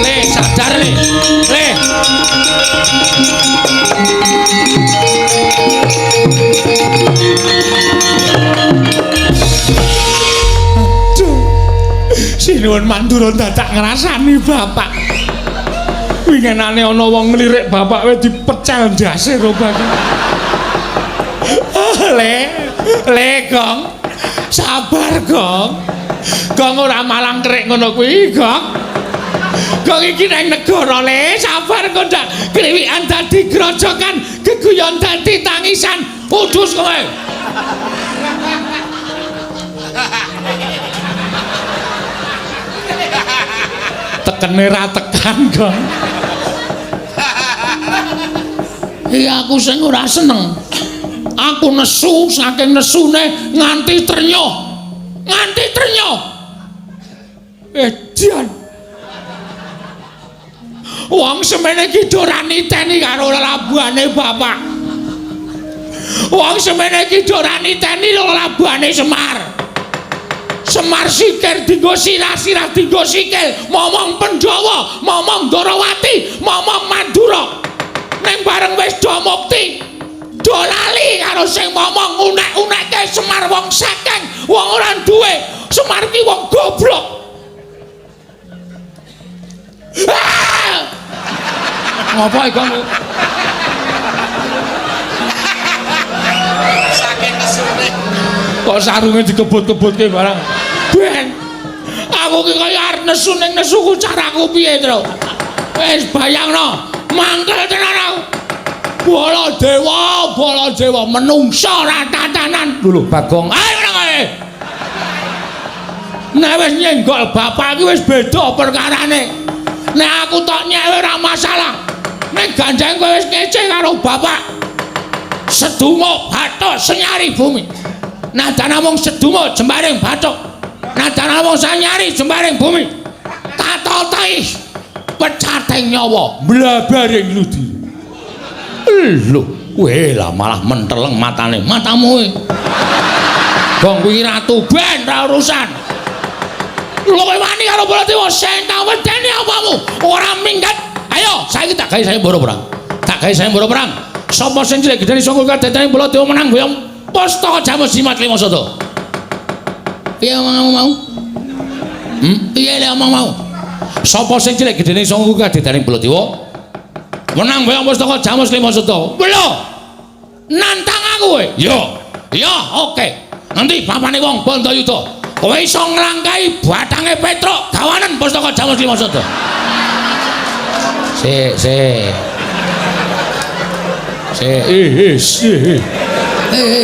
Le sadar le. Le. Aduh. Sinuwun Mandura dadak ngrasani bapak. Winginane ana wong nglirik bapak wis dipecel ndase ro bapak. Le, le Gong. Sabar Gong. Gong ora malang kerik ngono kuwi, Gong. Gong iki nang negara le, sabar kok ndak kriwikan dadi grojokan, geguyon dadi tangisan. Udus kowe. Tekene ra tekan, Gong. Iya aku sing ora seneng. Aku nesu saking nesune nganti trenyuh. Nganti trenyuh. Edan. Wong semene iki ora niteni karo lelabuhane bapak. Wong semene iki ora niteni lelabuhane Semar. Semar sikir dienggo sirah-sirah dienggo sikil, momong Pandhawa, momong Ndorowati, momong Mandura. Ning bareng wis do mukti, do lali karo sing momong unek-unekke Semar wong sekeng, wong ora duwe. Semar ki wong goblok. Ah! Ngopo iki kamu? Saking nesune. Kok sarunge dikebut-kebutke barang. Ben. Aku ki kaya arep nesu ning nesuku caraku piye, Tru? Wis bayangno, mangkel tenan aku. Baladewa, Baladewa menungsa ora tatanan. Lho Bagong. Ayo nang kae. Nek wis nyenggol bapak iki wis beda perkarane. Nek aku tok nyewe ora masalah. Nek ganjeng kowe wis ngece karo bapak. Sedumuk bathuk senyari bumi. Nadan namung sedumuk jembaring bathuk. Nadan namung sanyari jembaring bumi. Tata tais pecating nyawa mlabaring ludi. Lho, kowe lah malah menteleng matane. Matamu. Gong kuwi ratu ben ra urusan. Lho kowe wani karo Baladewa sing tak wedeni apamu? Ora minggat. Ayo, saiki tak gawe sayembara perang. Tak gawe sayembara perang. Sapa sing cilik gedene sangka kadetane Baladewa menang boyong pustaka Jamus Jimat Lima Sada. Piye omongmu mau? Piye le omong mau? Sapa sing cilik gedene sangka kadetane Baladewa menang boyong pustaka Jamus Lima Sada. Lho. Nantang aku kowe. Yo. Ya, oke. Nanti bapane wong Bandayuda. Kowe iso nglangkai bathange Petruk gawanen pustaka Jamus Lima Sada. Sik, sik. Sik. Sik.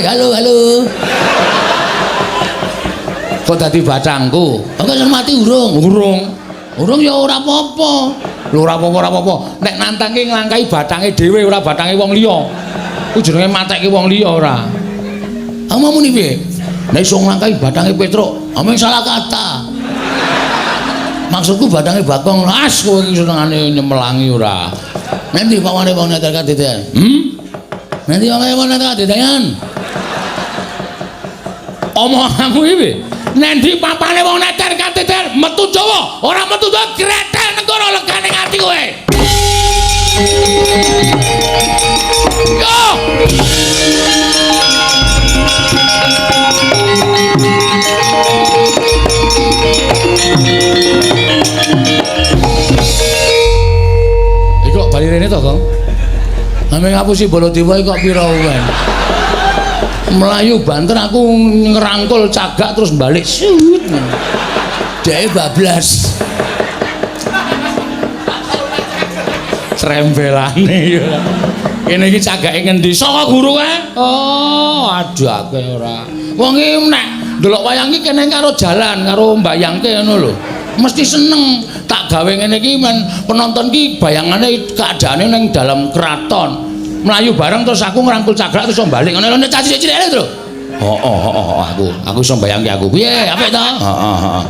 Halo, halo. Kok dadi bacangku? Kok sing mati urung? Urung. Urung ya ora apa-apa. Lho ora apa-apa, ora apa-apa. Nek nantangke nglangkai bathange dhewe ora bathange wong liya. Ku jenenge matekke wong liya ora. Omongmu muni piye? Nek iso nglangkai bathange Petruk, omong salah kata. Maksudku bathange Bagong. As kowe iki senengane nyemelangi ora. Nanti pawane wong netel kadeden. Nanti pawane wong netel kadedan. Omonganmu iki piye? Nanti papane wong netel kadedan metu Jawa, ora metu Jawa gretel negara legane ati kowe. Yo. Ame ngapusi Baladewa kok pira wae. Melayu banter aku ngerangkul cagak terus balik suut. Dheke bablas. Trembelane ya. Kene iki cagake ngendi? Saka guru kae. Oh, aduh akeh ora. Wong iki nek ndelok wayang iki kene karo jalan karo mbayangke ngono lho. Mesti seneng tak gawe ngene iki men penonton ki bayangane keadaane ning dalam keraton. Melayu bareng terus aku ngrangkul cagak terus balik ngono lho cah cilik-cilik lho. Heeh heeh aku iso mbayangke aku. Piye apik to? Heeh heeh.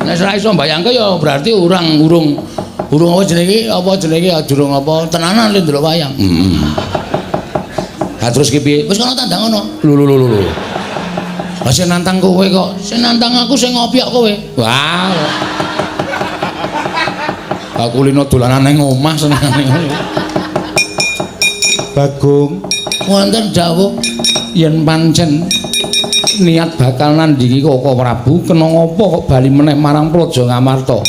Nek ora iso mbayangke ya berarti urang urung urung apa jenenge iki durung apa tenanan lho ndelok wayang. Heeh. Ha terus ki piye? Wis kono tandang ngono. Lho lho lho lho. Lah sing nantang kowe kok, sing nantang aku sing ngopiok kowe. Wah. Aku lino dolanan ning omah senengane ngono. Bagong, wonten dawuh yen pancen niat bakal nandingi Koko Prabu kena ngapa kok bali meneh marang Praja Ngamarta.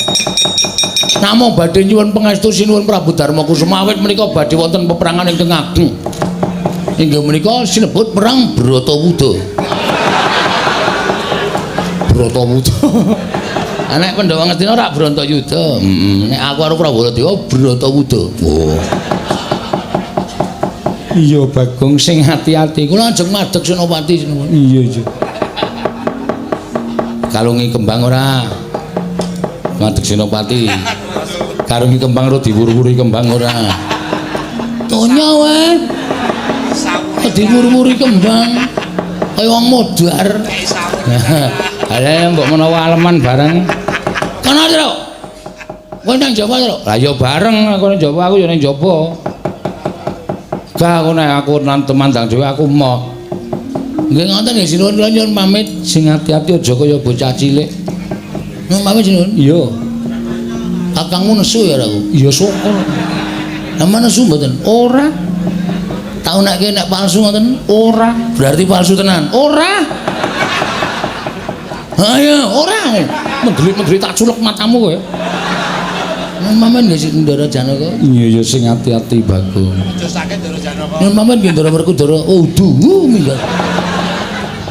Namung badhe nyuwun pangestu sinuwun Prabu Darma Kusuma awit menika badhe wonten peperangan ingkang ageng. Inggih menika sinebut perang Bratawuda. Bratawuda. Nek Pandhawa Ngastina ora Bratayuda. Heeh. Nek aku karo Prabu Baladewa Bratawuda. Oh. Iya Bagong sing ati-ati. Kula ajeng madheg Senopati sinuwun. Iya iya. Kalungi kembang ora? Madheg Senopati. Karungi kembang ora diwur-wuri kembang ora? Tonya wae. Diwur-wuri kembang. Kaya wong modar. Alah mbok menawa aleman bareng. Kono Truk. Kowe nang Jawa Truk? Lah ya bareng aku nang Jawa aku ya nang Jawa. Gak aku nek aku nang temandang dhewe aku moh. Nggih ngoten nggih sinuwun kula nyuwun pamit sing ati-ati aja kaya bocah cilik. Nyuwun pamit sinuwun. Iya. Kakangmu nesu ya aku. Iya syukur. Lah nesu mboten? Ora. Tau nek nek palsu ngoten? Ora. Berarti palsu tenan. Ora. Ayo, ora. Mendelik-mendelik tak culek matamu kowe. Nyuwun pamit nggih Ndara Janaka. Iya ya sing ati-ati Bagong. Aja sakit Ndara Janaka. Nyuwun pamit nggih Ndara Werkudara. Oh, duh minggat.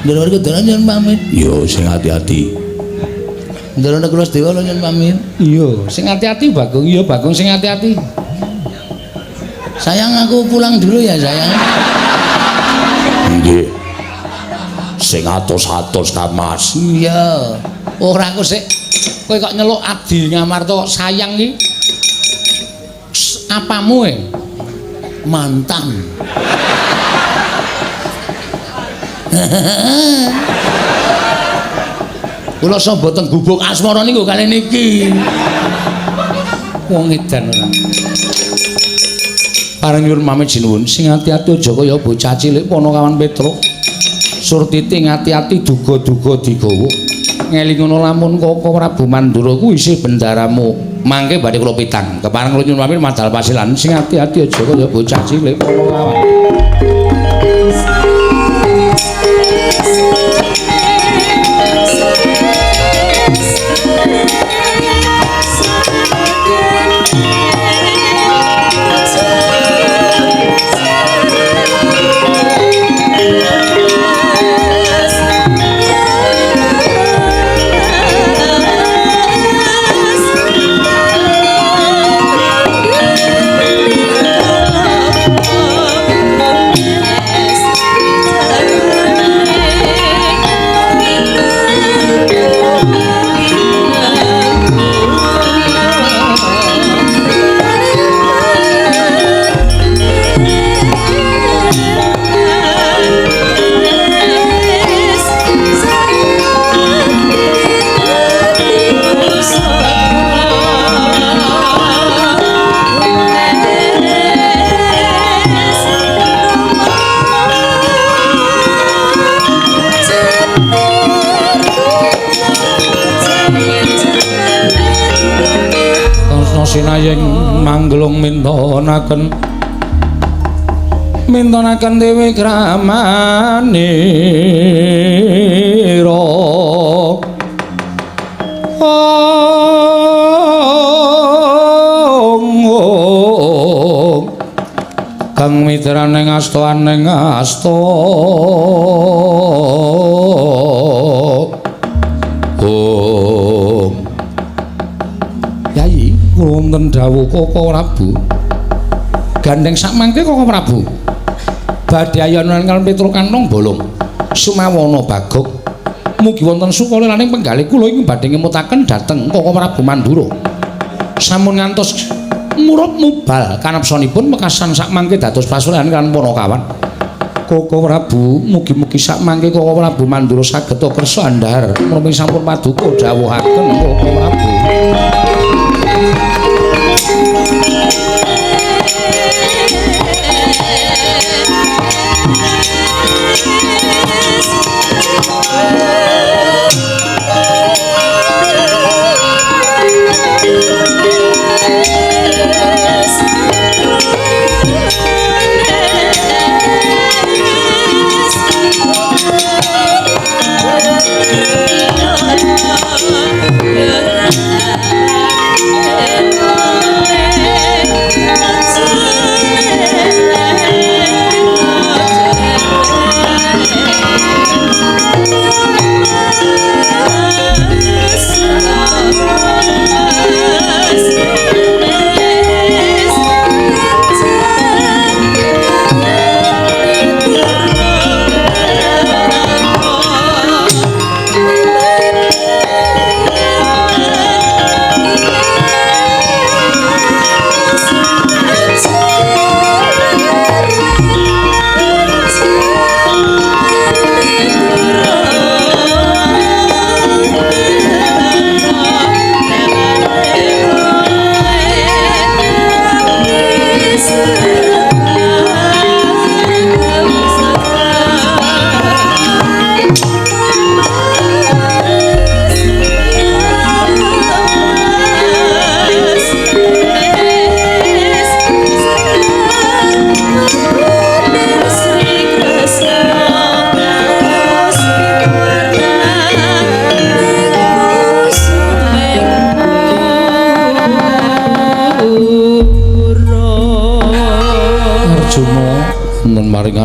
Ndara Werkudara nyuwun pamit. Iya sing ati-ati. Ndara Nakula Dewa nyuwun pamit. Iya, sing ati-ati Bagong. Iya Bagong sing ati-ati. Sayang aku pulang dulu ya sayang. Nggih. Sing atos-atos ta Mas. Iya. Ora aku sik kowe kok nyeluk Adi Ngamarta kok sayang iki. Apamu e? Mantan. Kula sapa teng gubuk asmara niku kali niki. Wong edan ora. Pareng nyuwun pamit sinuwun sing ati-ati aja kaya bocah cilik Panakawan Petruk. Surtiti ngati-ati duga-duga digawa. Ngelingono lamun Koko Prabu Mandura kuwi isih bendaramu. Mangke badhe kula pitang. Kepareng kula nyuwun pamit madal pasilan sing ati-ati aja kaya bocah cilik Panakawan. Sinayeng manggelung mintonaken mintonaken dewi kramanira ong kang Kang mitraning asta aning asta. Om. Yai, kula wonten dawuh Koko Prabu. Gandeng sakmangke Koko Prabu. Badhe ayonan kaliyan Petruk kantong bolong. Sumawana Bagog. Mugi wonten sukalelaning penggalih kula ing badhe ngemutaken dhateng Koko Prabu Mandura. Sampun ngantos murup mubal kanepsanipun wekasan sakmangke dados pasuruhan kaliyan Panakawan. Koko Prabu, mugi-mugi sakmangke Koko Prabu Mandura saged kersa andhar menapa sampun paduka dawuhaken Koko Prabu.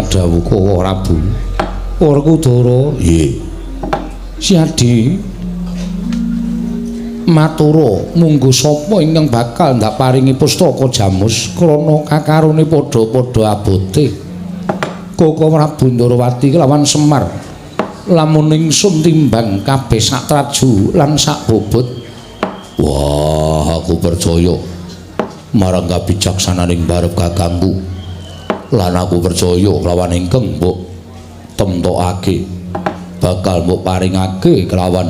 Dawuh Koko Prabu. Werkudara, nggih. Siadi matura munggo sapa ingkang bakal ndak paringi pustaka jamus krana kakarone padha-padha abote. Koko Prabu Ndorowati kelawan Semar lamun ingsun timbang kabeh sak traju lan sak bobot. Wah, aku percaya marang kabijaksananing barep kakangku. Lan aku percaya kelawan ingkang mbok temtokake bakal mbok paringake kelawan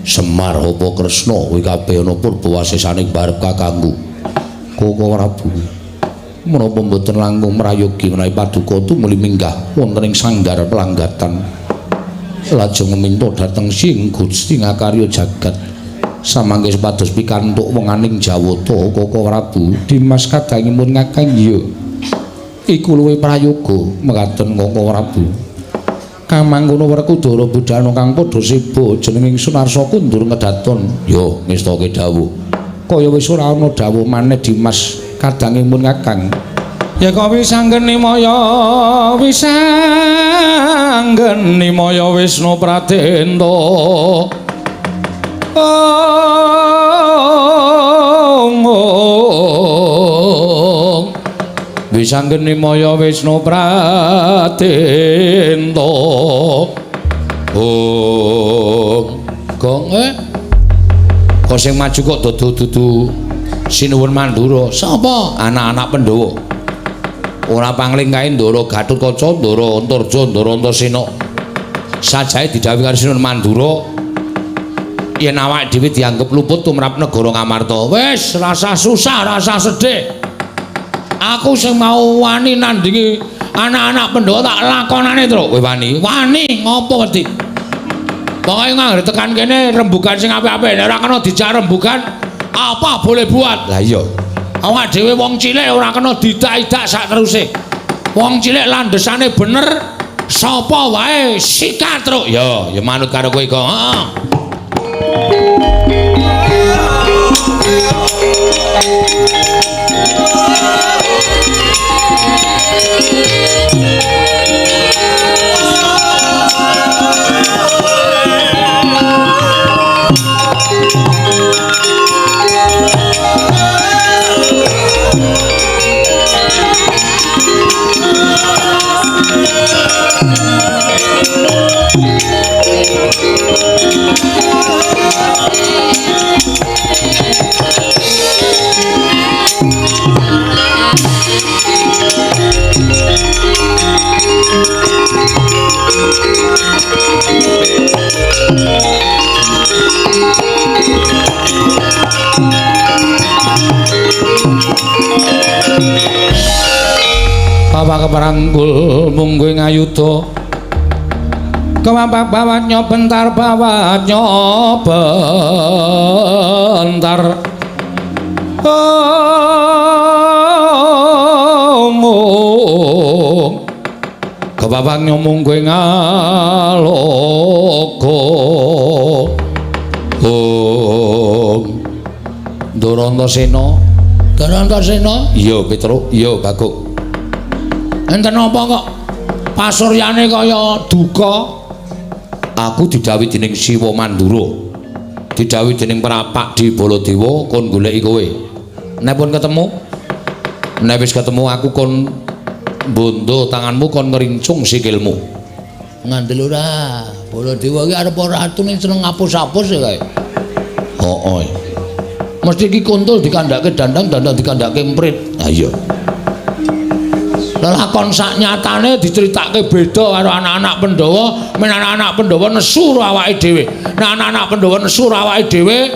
Semar apa Kresna kuwi kabeh ana purba wasesaning barep kakangku. Koko Prabu, menapa mboten langkung mrayogi menawi paduka tumuli minggah wonten ing sanggar pelanggatan lajeng meminta dhateng Sing Gusti ngakarya jagat samangke supados pikantuk wenganing Jawata. Koko Prabu, Dimas kadangipun kakang iya iku luwih prayoga mekaten Koko Prabu. Kamangkono Werkudara budhana kang padha seba jeneng ingsun arsa kundur ngedaton. Yo ngestake dawuh. Kaya wis ora ana dawuh maneh Dimas kadangipun kakang. Ya kok wisanggeni maya wisanggeni maya Wisnu Pradenta. Om Wisanggeni maya Wisnu Pradenta. Om gong kok sing maju kok dudu-dudu Sinuwun Mandura. Sapa? Anak-anak Pandhawa. Ora pangling kae Ndara Gatotkaca, Ndara Antarja, Ndara Antasena. Sajae didhawuhi karo Sinuwun Mandura yen awake dhewe dianggep luput tumrap negara Ngamarta. Wis, rasa susah, rasa sedih. Aku sing mau wani nandingi anak-anak Pandhawa tak lakonane, Truk. Kowe wani? Wani ngopo wedi? Pokoke nganggo tekan kene rembugan sing apik-apik. Nek ora kena dijak rembugan, apa boleh buat. Lah iya. Awak dhewe wong cilik ora kena didak-idak sak teruse. Wong cilik landhesane bener, sapa wae sikat, Truk. Ya, ya manut karo kowe kok. Heeh. Kewapak keparangkul mungguh ngayuda. Kewapak bawat nyobentar bawat nyobentar. Omong kewapak nyomungguh ngaloka. Om Ndorantosena. Ndorantosena? Iya, Petruk. Iya, Bagong. Enten apa kok pasuryane kaya duka? Aku didhawuhi dening Siwa Mandura. Didhawuhi dening Prapak di Baladewa kon goleki kowe. Nek pun ketemu, nek wis ketemu aku kon bondo tanganmu kon ngrincung sikilmu. Ngandel ora? Baladewa iki arep ratu ning seneng ngapus-apus ya kae. Heeh. Mesti iki kuntul dikandhake dandang, dandang dikandhake emprit. Ha iya. Lelakon sak nyatane diceritake beda karo anak-anak Pandhawa, men anak-anak Pandhawa nesu karo awake dhewe. Nek anak-anak Pandhawa nesu karo awake dhewe,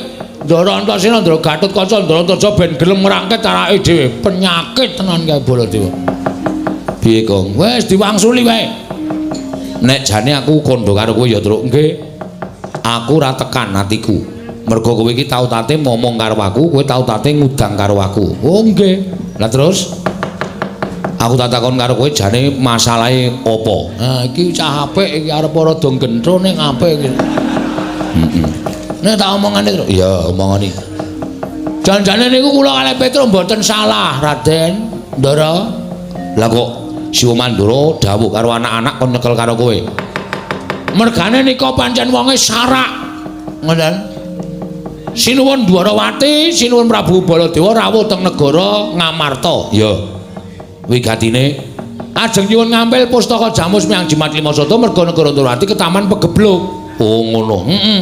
Ndara Antasena, Ndara Gatotkaca, Ndara Antaja ben gelem ngrangket awake dhewe. Penyakit tenan kae Baladewa. Piye, Kong? Wis diwangsuli wae. Nek jane aku kandha karo kowe ya, Truk. Nggih. Aku ora tekan atiku. Mergo kowe iki tau tate momong karo aku, kowe tau tate ngudang karo aku. Oh nggih. Lah terus aku tak takon karo kowe jane masalahe apa? Ha iki cah apik iki arep rada gentro ning apik iki. Heeh. Nek tak omongane, Truk. Iya, omongane. Janjane niku kula kalih Petruk mboten salah, Raden Ndara. Lah kok Siwa Mandura dawuh karo anak-anak kon nyekel karo kowe. Mergane nika pancen wonge sarak. Ngoten. Sinuwun Dwarawati, Sinuwun Prabu Baladewa rawuh teng negara Ngamarta. Ya. Wigatine ajeng nyuwun ngampil pustaka Jamus Miang Jimat Lima Sata merga negara Dwarawati ketaman pegebluk. Oh ngono. Heeh.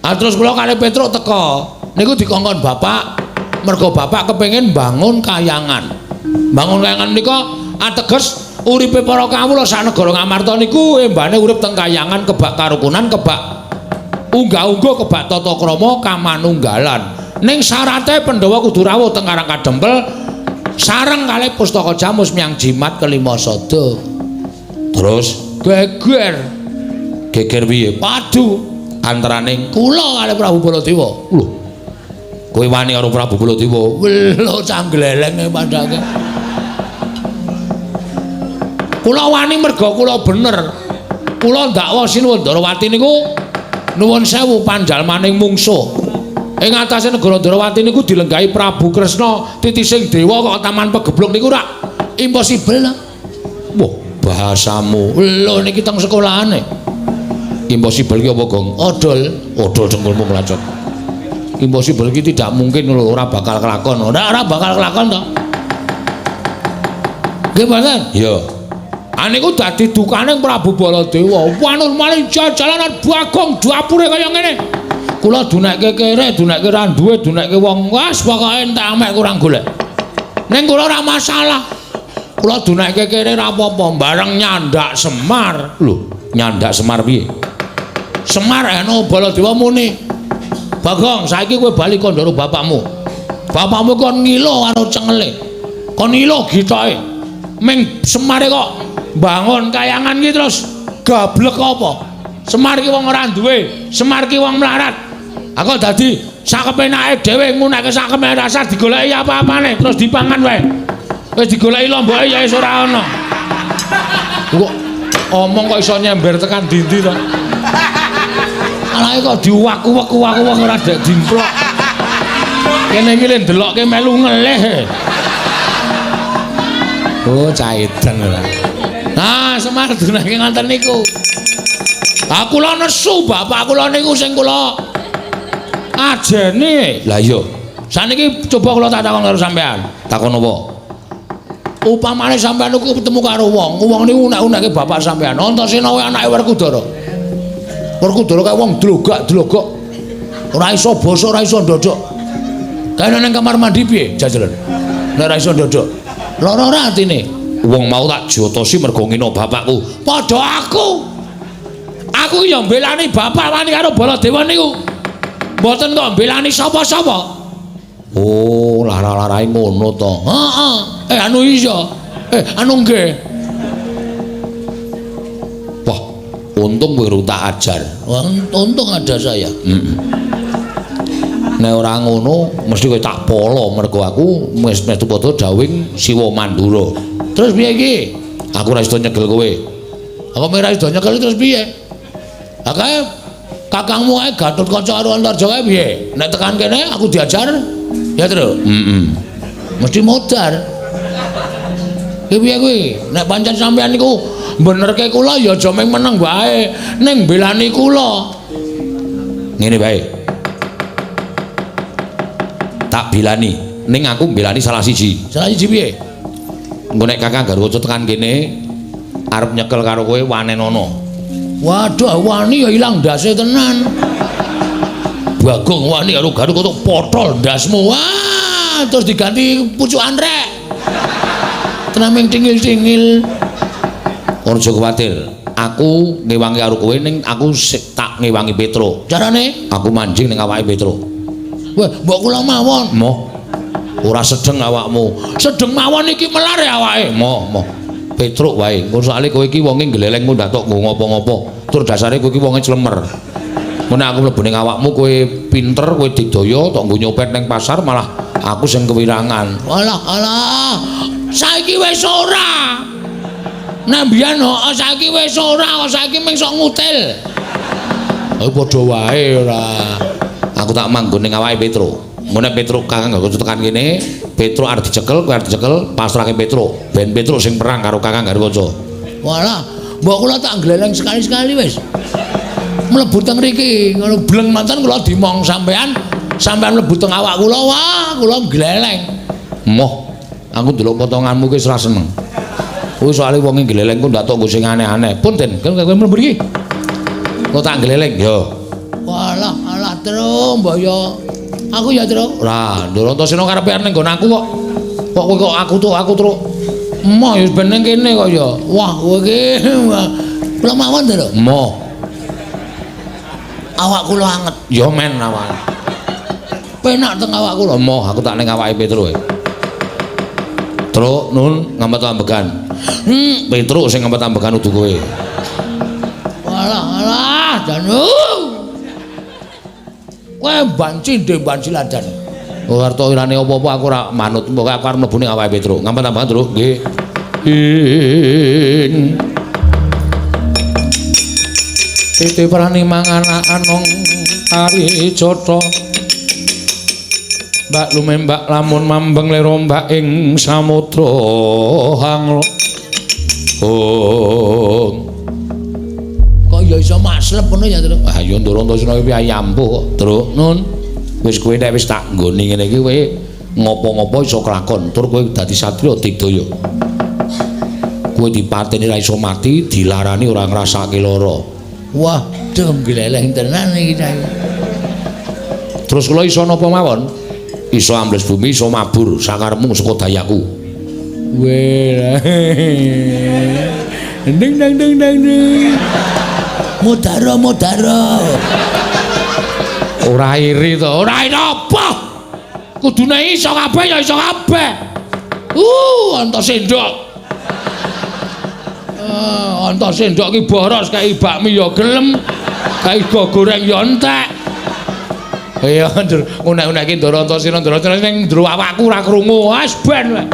Ah terus kula kalih Petruk teka. Niku dikongkon bapak, merga bapak kepengin bangun kayangan. Bangun kayangan nika ateges uripe para kawula sak negara Ngamarta niku embane urip teng kayangan kebak karukunan, kebak unggah-ungguh, kebak tata krama kamanunggalan. Ning syarate Pandhawa kudu rawuh teng Karang Kadempel sareng kalih pustaka Jamus Miang Jimat kelima sada. Terus geger. Geger piye? Padu antaraning kula kalih Prabu Baladewa. Lho. Kowe wani karo Prabu Baladewa? Lho cangglelenge padake. Kula wani merga kula bener. Kula ndakwa Sinuwun Ndorowati niku nuwun sewu panjalmaning mungsuh. Ing atase negara Ndorowati niku dilenggahi Prabu Kresna titising dewa kok taman pegebluk niku rak impossible lah. Wah, bahasamu. Lho niki teng sekolahane. Impossible ki apa, Gong? Odol, odol dengkulmu mlacot. Impossible ki tidak mungkin lho, ora bakal kelakon. Ora bakal kelakon to. Nggih mboten? Iya. Aniku dadi dukane Prabu Baladewa. Wanur maling jajalanan Bagong dapure kaya ngene. Kula dunekke kere, dunekke ra duwe, dunekke wong. Wes pokoke entek amek kurang golek. Ning kula ora masalah. Kula dunekke kere ra apa-apa, bareng nyandak Semar. Lho, nyandak Semar piye? Semar eno Baladewa muni. Bagong, saiki kowe bali kandha karo bapakmu. Bapakmu kon ngilo karo cengele. Kon ngilo gitoke. Ming Semare kok bangun kayangan ki terus gablek apa? Semar ki wong ora duwe, Semar ki wong melarat. Aku dadi sakepenake dhewe nguneke sakepenake rasa digoleki apa-apane terus dipangan wae. Wis digoleki lomboke ya wis ora ana. Kok omong kok iso nyember tekan dindi to? Alake kok diwaku-waku-waku ora dek dimplok. Kene iki le ndelokke melu ngelih. Oh, caitan ora. Nah, Semar dunake ngoten niku. Ah kula nesu bapak kula niku sing kula ajene. Lah iya. Saniki coba kula tak takon karo sampean. Takon apa? Upamane sampean niku ketemu karo wong, wong niku unek-unekke bapak sampean. Antasena kuwi anake Werkudara. Werkudara kae wong dlogak-dlogok. Ora iso basa, ora iso ndodok. Kae nang kamar mandi piye jajalan? Nek ora iso ndodok. Lara ora atine? Wong mau tak jotosi mergo ngino bapakku. Padha aku. Aku ya mbelani bapak wani karo Baladewa niku. Mboten kok mbelani sapa-sapa. Oh, lara-larae ngono to. Heeh. Anu iya. Anu nggih. Wah, untung kowe tak ajar. Wah, untung ada saya. Heeh. Nek ora ngono mesti kowe tak polo mergo aku wis metu padha dawing Siwa Mandura. Terus piye iki? Aku ora iso nyekel kowe. Aku ora iso nyekel terus piye? Lah kae kakangmu kae Gatotkaca karo Antarja kae piye? Nek tekan kene aku diajar ya, Tru. Heeh. Mesti modar. Ki piye kuwi? Nek pancen sampean niku benerke kula ya aja mung meneng wae, ning belani kula. Ngene wae. Tak bilani, ning aku mbelani salah siji. Salah siji piye? Engko nek Kakang Garwaca tekan kene arep nyekel karo kowe wanenono. Waduh, wani ya ilang ndase tenan. Bagong wani karo Garwaca potol ndasmu. Wah, terus diganti pucukan rek. Tenan ming tingil-tingil. Aja kuwatir, aku ngewangi karo kowe ning aku tak ngewangi Petro. Carane? Aku manjing ning awake Petro. Wah, mbok kula mawon. Moh. Ora sedeng awakmu. Sedeng mawon iki melar ya awake. Moh, moh. Petruk wae. Engko soalé kowe iki wonge gleleng mung tok nggo ngopo-ngopo. Tur dasare kowe iki wonge clemer. Mun aku mlebu ning awakmu kowe pinter, kowe digdaya tok nggo nyopet ning pasar malah aku sing kewirangan. Alah, alah. Saiki wis ora. Nek mbiyen heeh saiki wis ora, kok saiki mung sok ngutil. Oh padha wae ora. Aku tak manggon ning awake Petro. Engko nek Petro Kakang Garwaca tekan kene, Petro arep dicekel, kowe arep dicekel, pasrahke Petro. Ben Petro sing perang karo Kakang Garwaca. Walah, mbok kula tak gleleng sekali-sekali wis. Mlebu teng mriki, ngono bleng manten kula dimong sampean, sampean mlebu teng awak kula, wah, kula gleleng. Moh, aku ndelok potonganmu ki wis ora seneng. Kuwi soalé wonge gleleng ku ndak tok nggo sing aneh-aneh. Punten, kowe mlebu mriki. Kok tak gleleng yo. Walah, alah Tru, mbok yo. Aku ya, Tru. Lah, Ndoro Antasena karepe arep ning nggon aku kok. Kok kowe kok aku tok, aku Tru. Emoh ya ben ning kene kok ya. Wah, kowe iki. Kula mawon, Tru. Emoh. Awak kula anget. Ya men awak. Penak teng awak kula. Emoh, aku tak ning awake Petro. Tru, nun ngampet ambegan. Petro sing ngampet ambegan udu kowe. Walah, alah, janu. Kowe banci ndek banci ladan. Ora arep irane apa-apa aku ora manut. Pokoke aku arep mlebu ning awake Petro. Ngampet ambegan, Tru. Nggih. Ing Titi prani mangan anong ari jata. Mbak lumembak lamun mambeng lero mbak ing samudra hanglo. Oh. Kok ya iso maslep ngono ya, Tru? Ah ya Ndoro Antasena iki piye ampuh kok, Tru. Nun. Wis kowe nek wis tak nggoni ngene iki kowe ngopo-ngopo iso kelakon, tur kowe dadi satriya digdaya. Kowe dipateni ra iso mati, dilarani ora ngrasake lara. Wah, dong gleleng tenan iki saya. Terus kula iso napa mawon? Iso ambles bumi, iso mabur, sakarepmu saka dayaku. Weh. Ding dang ding dang ding. Mudara mudara. Ora iri to, ora iri apa? Kudune iso kabeh ya iso kabeh. Anta sendok. Anta sendok ki boros kae bakmi ya gelem, kae go goreng ya entek. Iya, unek-unek ki Ndoro Antasena, Ndoro Antasena ning njero awakku ora krungu. Wis ben.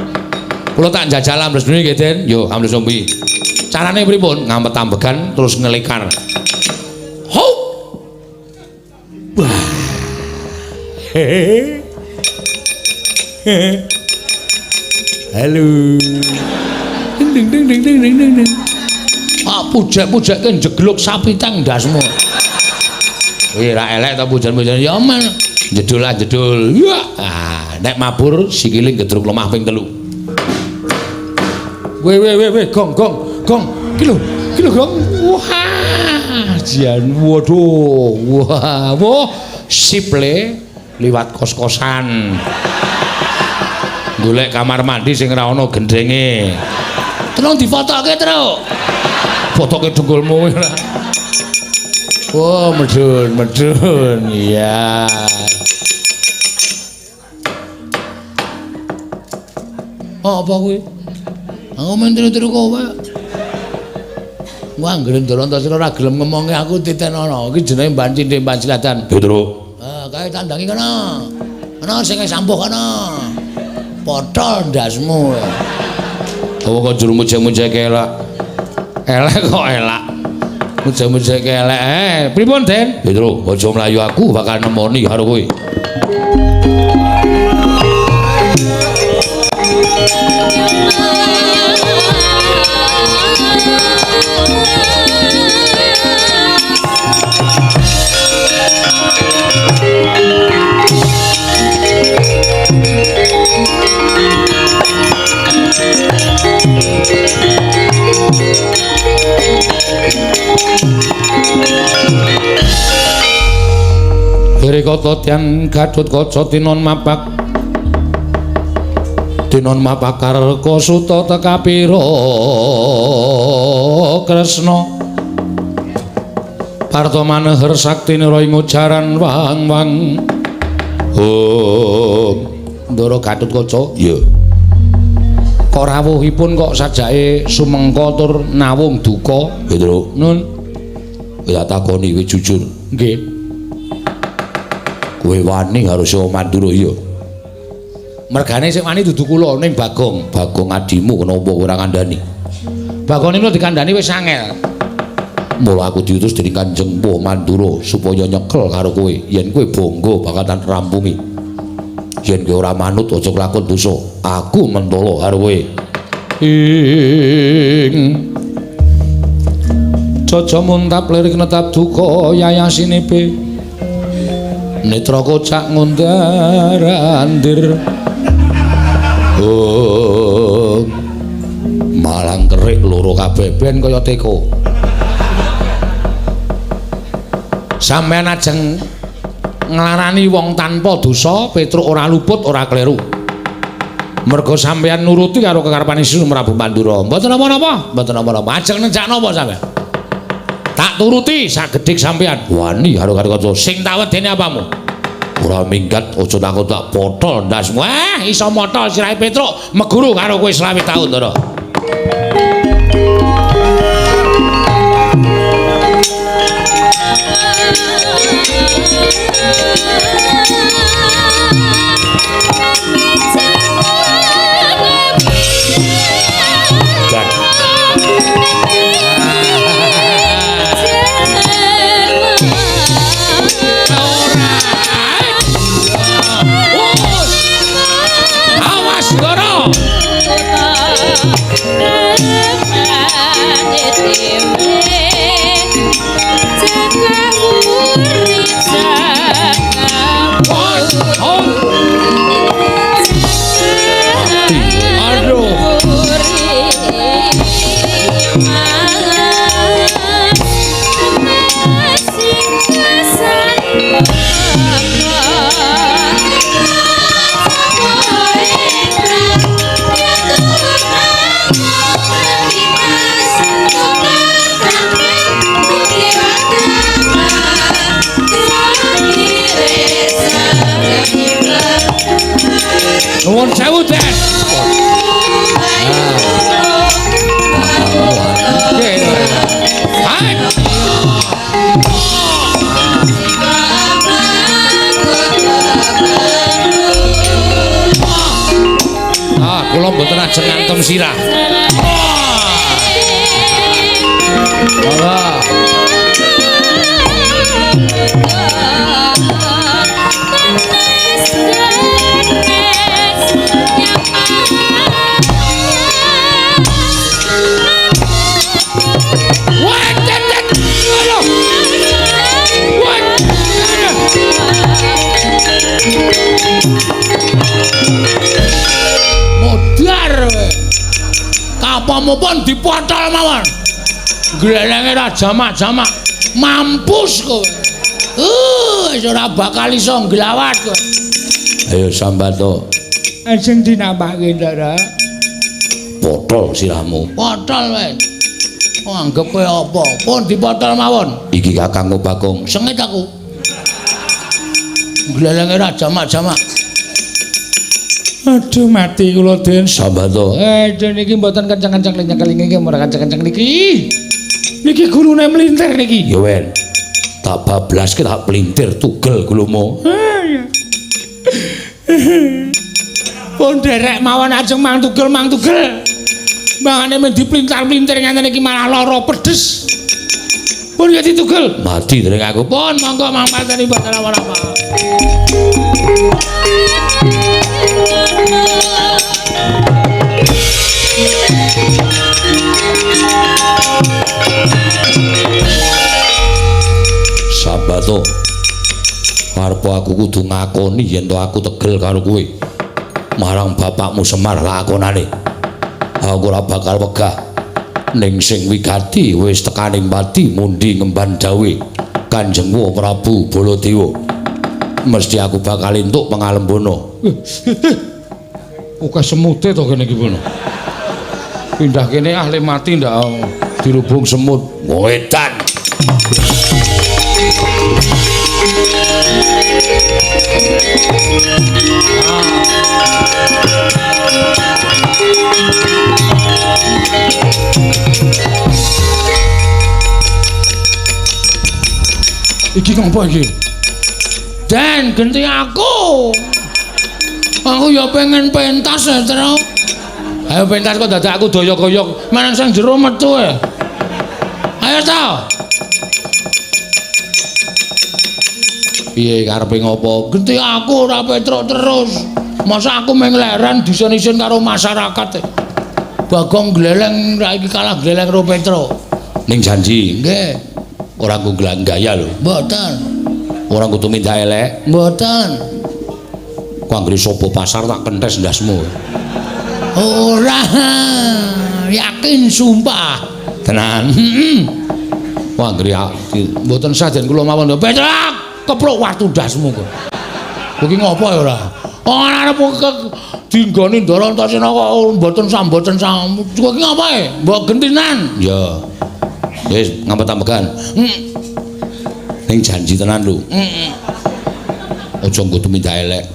Kula tak njajal ambles bumi nggih, Den. Yo, ambles bumi. Carane pripun? Ngampet ambegan terus ngelikar. Hop. Wah. Halo. Ding ding ding ding ding ding ding. Ah, pujek-pujekke njegluk sapi tang ndasmu. Wih, ra elek ta pujan-pujan. Ya men, jedul lah jedul. Ya. Ah, nek mabur sikile gedruk lemah ping 3. Weh weh weh weh, gong gong gong. Ki lho, ki lho gong. Wah, jan waduh. Wah, wah, sip le liwat kos-kosan. Golek kamar mandi sing ora ana gendenge. Tolong difotoke, Tru. Fotoke dengkulmu ora. Oh, medun, medun. Iya. Oh, apa kuwi? Aku men tiru-tiru kowe. Wah, anggere Ndara ora gelem ngomongi aku titenono. Iki jenenge Mbancinde Mbancilatan. Petruk. Ah, kae tandangi kono. Ana sing sampuh kono. Potol ndasmu. Kowe kok juru mujek-mujek elak. Elek kok elak. Mujek-mujek elek. Pripun, Den? Petruk, aja mlayu aku bakal nemoni karo kowe. Kata tiang Gatut Kaca tinon mapak tinon mapak karka suta tekapira Kresna Parta maneher sakti nira ing ujaran wang-wang. Om Ndara Gatut Kaca. Iya. Kok rawuhipun kok sajake sumengka tur nawung duka? Petruk. Nun. Ya takoni kowe jujur. Nggih. Kowe wani karo Siwa Mandura iya. Mergane sing wani dudu kula ning Bagong. Bagong adimu kenapa ora ngandani? Bagong niku dikandani wis angel. Mula aku diutus dening Kanjeng Mpu Mandura supaya nyekel karo kowe. Yen kowe bangga bakal tak rampungi. Yen kowe ora manut aja kelakon dosa. Aku mentolo karo kowe. Ing Caca muntap lirik netap duka yayasinipe. Netra kocak ngundar andir. Oh, malang kerik loro kabeh ben kaya teko. Sampeyan ajeng nglarani wong tanpa dosa, Petruk ora luput, ora kleru. Merga sampeyan nuruti karo kekarepane Sri Prabu Mandura. Mboten napa-napa, mboten napa-napa. Ajeng nenjak napa sampeyan? Tak turuti sagedhik sampeyan. Wani karo kaca sing tak wedeni apamu? Ora minggat, aja takut tak potol ndasmu. Iso motol sirahe Petruk, meguru karo kowe 25 taun, Ndara. Awas, Ndara. Aduh. Nuwun sewu, Den. Ah, kula mboten ajeng ngantem sirah. Monggo. Modar kapamupun dipotol mawon. Glelenge ra jamak-jamak. Mampus kowe. Wis ora bakal iso nglawat kowe. Ayo sambato. Ajeng dinampake, Ndara. Potol sirahmu. Potol wae. Oh, anggep kowe apa? Pun dipotol mawon. Iki kakangku Bagong. Sengit aku. Glelenge ra jamak-jamak. Aduh mati kula Den Sambato. Den niki mboten kenceng-kenceng nyekel niki ora kenceng-kenceng niki. Niki gulune mlintir niki. Ya wen. Tak bablaske tak plintir tugel gulumu. Pun derek mawon ajeng mang tugel mang tugel. Mangane men diplintar-plintir ngenten iki malah lara pedes. Pun ya ditugel. Mati dereng aku. Pun monggo mang pateni mboten apa-apa. Sabato, arep aku kudu ngakoni yen to aku tegel karo kowe. Marang bapakmu Semar lakonane. Aku ora bakal wegah. Ning sing wigati wis tekaning pati mundi ngemban dawe Kanjeng Prabu Baladewa. Mesti aku bakal entuk pangalembono. Oke semute to kene iki bono. Pindah kene ahli mati ndak dirubung semut. Wedan. Iki ngopo iki? Den genti aku. Aku ya pengen pentas ya, Tru. Ayo pentas kok dadak aku doyok-doyok. Manang sing jero metu e. Ayo ta. Piye karepe ngopo? Genti aku ora Petruk terus. Masa aku mung leren disen-isen karo masyarakat. Bagong gleleng ra iki kalah gleleng karo Petruk. Ning janji, nggih. Ora nggo gaya lho. Mboten. Ora kudu minta elek. Mboten. Ku anggere sapa pasar tak kentes ndasmu. Ora. Yakin sumpah. Tenan. Heeh. Ku anggere mboten sah den kula mawon. Petruk, keprok watu ndasmu kok. Kowe iki ngopo ya ora? Ora arep dinggoni Ndara Antasena kok mboten samboten sam. Kowe iki ngopo e? Mbok gentinan. Ya. Wis ngampet-ambekan. Ning janji tenan lho. Aja nggo tumindak elek.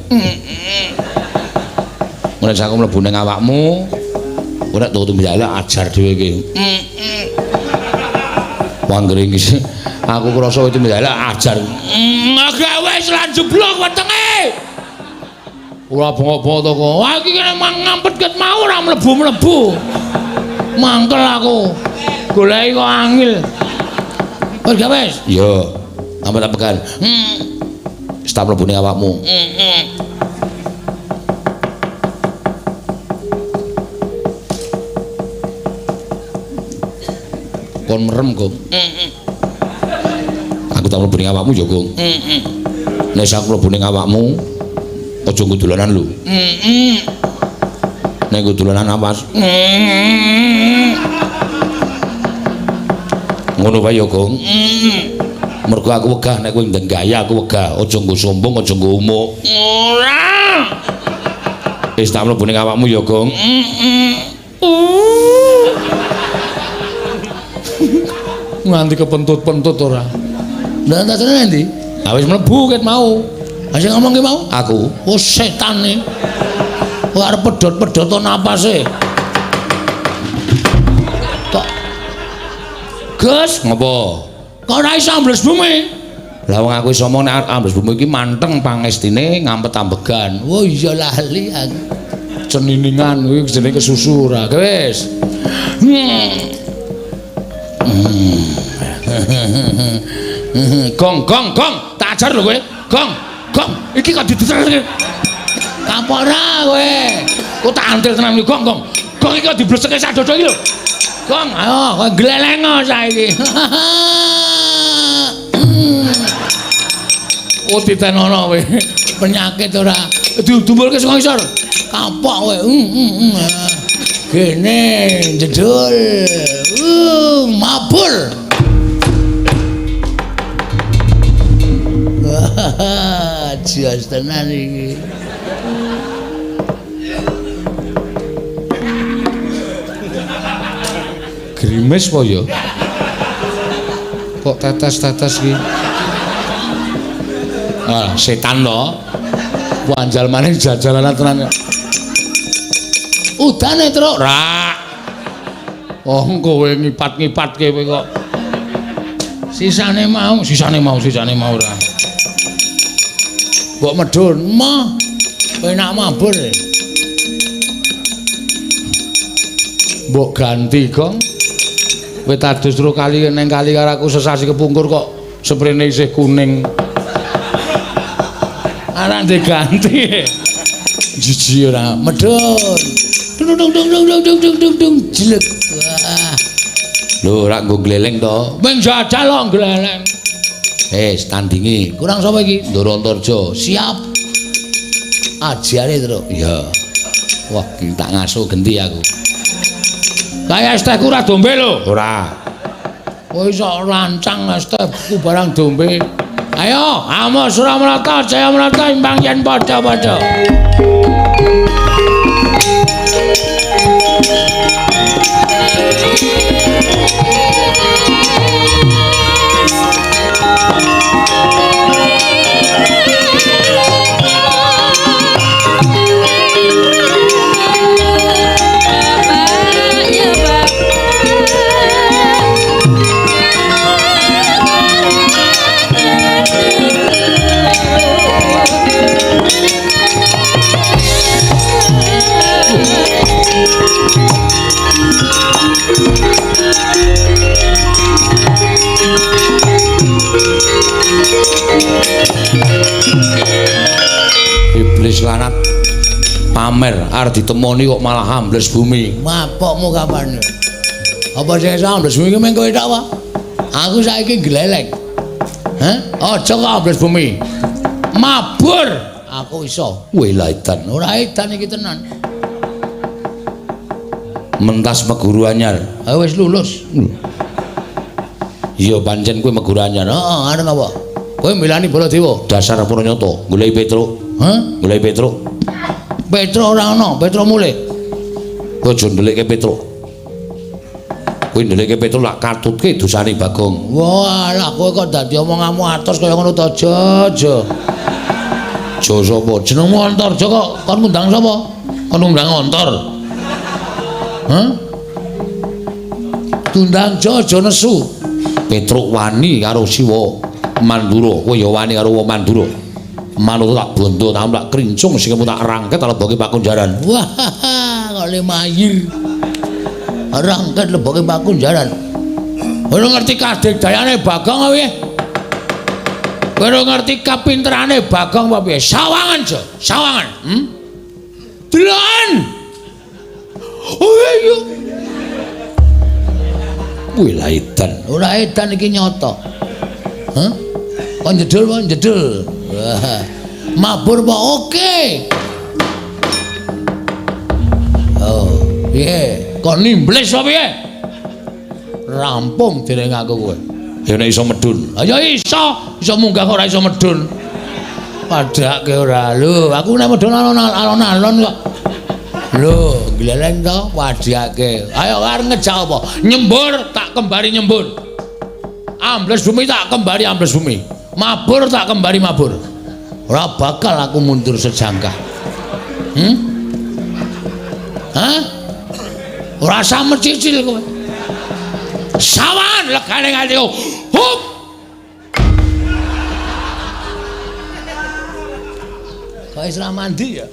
Nek aku mlebu ning awakmu, ora tuku tumindak elek ajar dhewe iki. Wanggere iki aku krasa tumindak elek ajar. Gawe wis lan jeblok wetenge. Ora bengok-bengok to kok. Wah iki kene ngampet ket mau ora mlebu-mlebu. Mangkel aku. Goleki kok angil. Wis gak wis? Iya. Ampet-ampekan. Wis tak mlebu ning awakmu. Kon merem, Gong. Aku tak mlebu ning awakmu ya, Gong. Nek aku mlebu ning awakmu, aja nggo dolanan lho. Nek nggo dolanan awas. Ngono wae ya, Gong. Mergo aku wegah nek kowe ndeng gaya aku wegah. Aja nggo sombong, aja nggo umuk. Ora. Wis tak mlebu ning awakmu ya, Gong. Nganti kepentut-pentut ora. Lah entasane endi? Ha wis mlebu ket mau. Ha sing ngomong ki mau? Aku. Oh setan e. Kok arep pedhot-pedhoto napase. Tok. Gus, ngopo? Kok ora iso ambles bumi? Lah wong aku iso omong nek ambles bumi iki manteng pangestine ngampet-ambegan. Oh iya lali aku. Ceniningan kuwi jenenge kesusu ora. Wis. Gong gong gong, tak ajar lho kowe. Gong, gong, iki kok diditer. Kapok ora kowe. Kok tak antil tenan iki gong gong. Gong iki kok dibleseke sak dodo iki lho. Gong, ayo kowe glelengo saiki. Oh titenono kowe. Penyakit ora. Didumpulke saka ngisor. Kapok kowe. Gene jedul. Mabur. Wah, jos tenan iki. Grimes po ya? Kok tetes-tetes iki? Ah, setan to. Wanjal maning jajalanan tenan. Udane, Truk. Rak. Oh, kowe ngipat-ngipatke kowe kok. Sisane mau, sisane mau, sisane mau ora. Mbok medhun, mah. Enak mabur. Mbok ganti, Gong. Kowe tadus tru kali neng kali karo aku sesasi kepungkur kok sprene isih kuning. Arep diganti. Jiji ora medhun. Dung dung dung dung dung dung dung dung jelek. Wah. Lho, ora nggo gleleng to. Wing jajal kok gleleng. Wis tandingi. Kurang sapa iki? Ndoro Antarja. Siap. Ajare, Truk. Iya. Wah, iki tak ngaso genti aku. Kaya es tehku ora dombe lho. Ora. Kowe iso lancang es tehku barang dombe. Ayo, amo Suramrata, Jayamrata imbang yen padha-padha. Iblis lanat pamer arep ditemoni kok malah ambles bumi. Mapokmu kapan? Apa sing iso ambles bumi ki mung kowe tok apa? Aku saiki gleleng. Hah? Aja kok ambles bumi. Mabur aku iso. Weh lah edan. Ora edan iki tenan. Mentas meguru anyar. Ah wis lulus. Iya pancen kowe meguru anyar. Heeh, arep apa? Kowe mbelani Baladewa. Dasar Puranyata, goleki Petruk. Hah? Goleki Petruk. Petruk ora ana, Petruk mulih. Kowe aja ndelikke Petruk. Kowe ndelikke Petruk lak katutke dosane Bagong. Wah, lah kowe kok dadi omonganmu atos kaya ngono to, Aja, aja. Aja sapa? Jenengmu Antarja kok kon ngundang sapa? Kon ngundang Antar. Hah? Tundang aja aja nesu. Petruk wani karo Siwa Mandura, kowe ya wani karo wong Mandura. Manut tak bondo, tak tak krincung sikilmu tak rangket leboke pakunjaran. Wah, kok lemayir. Rangket leboke pakunjaran. Ora ngerti kadegdayane Bagong apa piye? Ora ngerti kapinterane Bagong apa piye? Sawangan, Jo, sawangan. Deloken. Oh iya. Kuwi lah edan. Ora edan iki nyata. Hah? Kok njedul apa njedul? Wah. Mabur apa oke? Oh, piye? Kok nimbles apa piye? Rampung dereng aku kowe. Ya nek iso medun. Ha ya iso, iso munggah kok ora iso medun. Padhake ora lho, aku nek medun alon-alon kok. Lho, gleleng to wadhake. Ayo arep ngejak apa? Nyembur tak kembari nyembur. Ambles bumi tak kembari ambles bumi. Mabur tak kembari mabur. Ora bakal aku mundur sejangkah. Hah? Ora usah mecicil kowe. Sawan legane nganti. Hup. Kok wis ra mandi ya?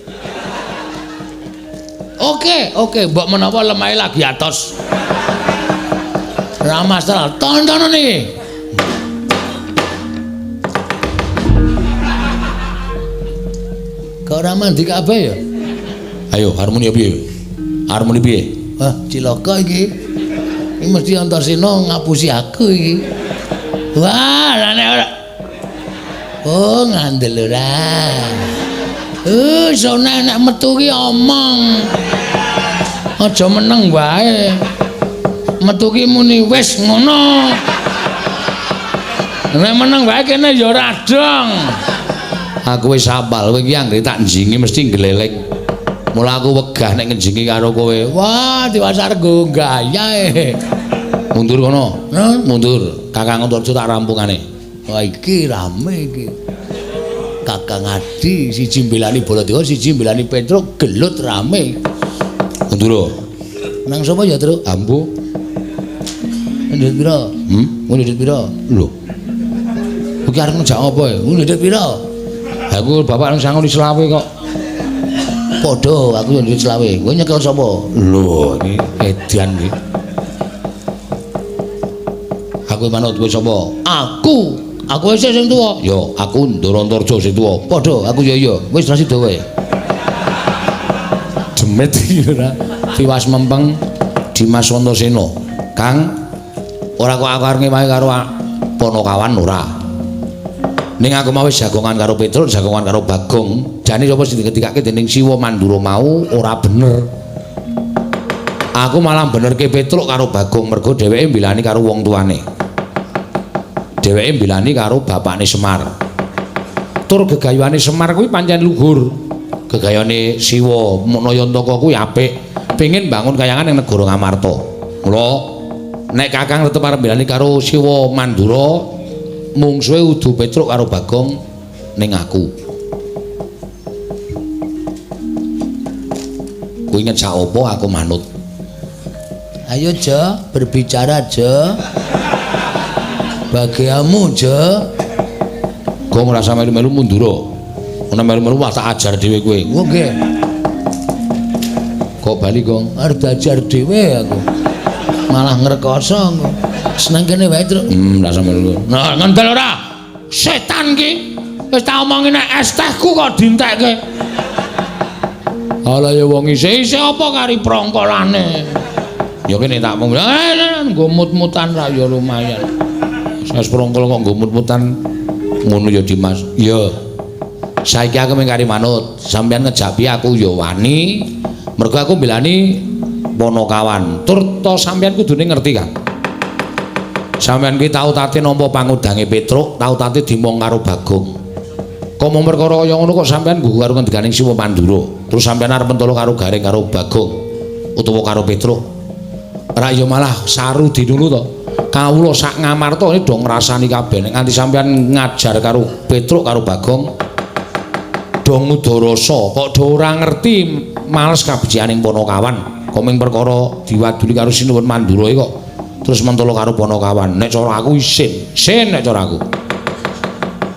Oke, oke, mbok menawa lemahe lagi atos. Ora masalah, tontonan iki. Kok ora mandi kabeh ya? Ayo, harmoni piye? Harmoni piye? Wah, cilaka iki. Iki mesti Antarsena ngapusi aku iki. Wah, lah nek ora. Oh, ngandel ora. Sone nek metu ki omong. Aja meneng wae. Metu ki muni wis ngono. Nek meneng wae kene ya ora dong. Aku wis hafal kowe iki anggere tak njingi mesti gleleng. Mula aku wegah nek ngenjingi karo kowe. Wah, diwasar nggo gaya e. Mundur kono. Hah? Mundur. Kakang Antarja tak rampungane. Wah, iki rame iki. Kakang Adi siji mbelani Baladewa, siji mbelani Petruk, gelut rame. Kundura. Nang sapa ya, Truk? Ambu. Ndhit pira? Ndhit pira? Lho. Iki arep ngejak apa ya? Ndhit pira? Aku bapak nang sangoni selawe kok. Padha, aku yo ndhit selawe. Kowe nyekel sapa? Lho, iki edan iki. Aku manut kowe sapa? Aku. Aku wis sing tuwa. Ya, aku Ndara Antarja sing tuwa. Padha, aku ya iya. Wis ra sida wae. Demit iki ora. Tiwas mempeng Dimas Antasena. Kang, ora kok aku arep ngewahi karo Panakawan ora. Ning aku mau wis jagongan karo Petruk, jagongan karo Bagong. Jane sapa sing diketikake dening Siwa Mandura mau ora bener. Aku malah benerke Petruk karo Bagong mergo dheweke mbilani karo wong tuane. Dheweke mbilani karo bapakne Semar. Tur gegayuhane Semar kuwi pancen luhur. Gegayane Siwa Nayantaka kuwi apik. Pengin bangun kayangan ning negara Ngamarta. Mula nek Kakang tetep arep mbilani karo Siwa Mandura, mungsuhe udu Petruk karo Bagong ning aku. Kuwi ngejak apa aku manut. Ayo Jo, berbicara Jo. Bagiamu Jo. Gong ora usah melu-melu mundura. Ana melu-melu wah tak ajar dhewe kowe. Nggih. Kok bali Gong? Arep diajar dhewe aku. Malah ngrekoso engko. Seneng kene wae, Truk. Ora usah melu. Nah, ngendel ora? Setan ki. Wis tak omongi nek es tehku kok dientekke. Ala ya wong isih-isih apa kari prongkolane. Ya kene tak mung nggo mut-mutan ra ya lumayan. Wis prongkol kok nggo mut-mutan ngono ya Dimas. Iya. Saiki aku mung kari manut, sampeyan ngejak piye aku ya wani. Mergo aku mbelani Panakawan. Tur to sampeyan kudune ngerti, Kang. Sampeyan ki tau tate nampa pangudange Petruk, tau tate dimong karo Bagong. Kok mung perkara kaya ngono kok sampeyan nggugu karo ngendikaning Siwa Mandura. Terus sampeyan arep mentolo karo Gareng karo Bagong utawa karo Petruk. Ora ya malah saru dinulu to. Kawula sak Ngamarta ini do ngrasani kabeh. Nek nganti sampeyan ngajar karo Petruk karo Bagong do ngudarasa, kok do ora ngerti males kabecikaning Panakawan. Kok ming perkara diwaduli karo Sinuwun Mandura iki kok terus mentolo karo Panakawan. Nek cara aku isin, isin nek cara aku.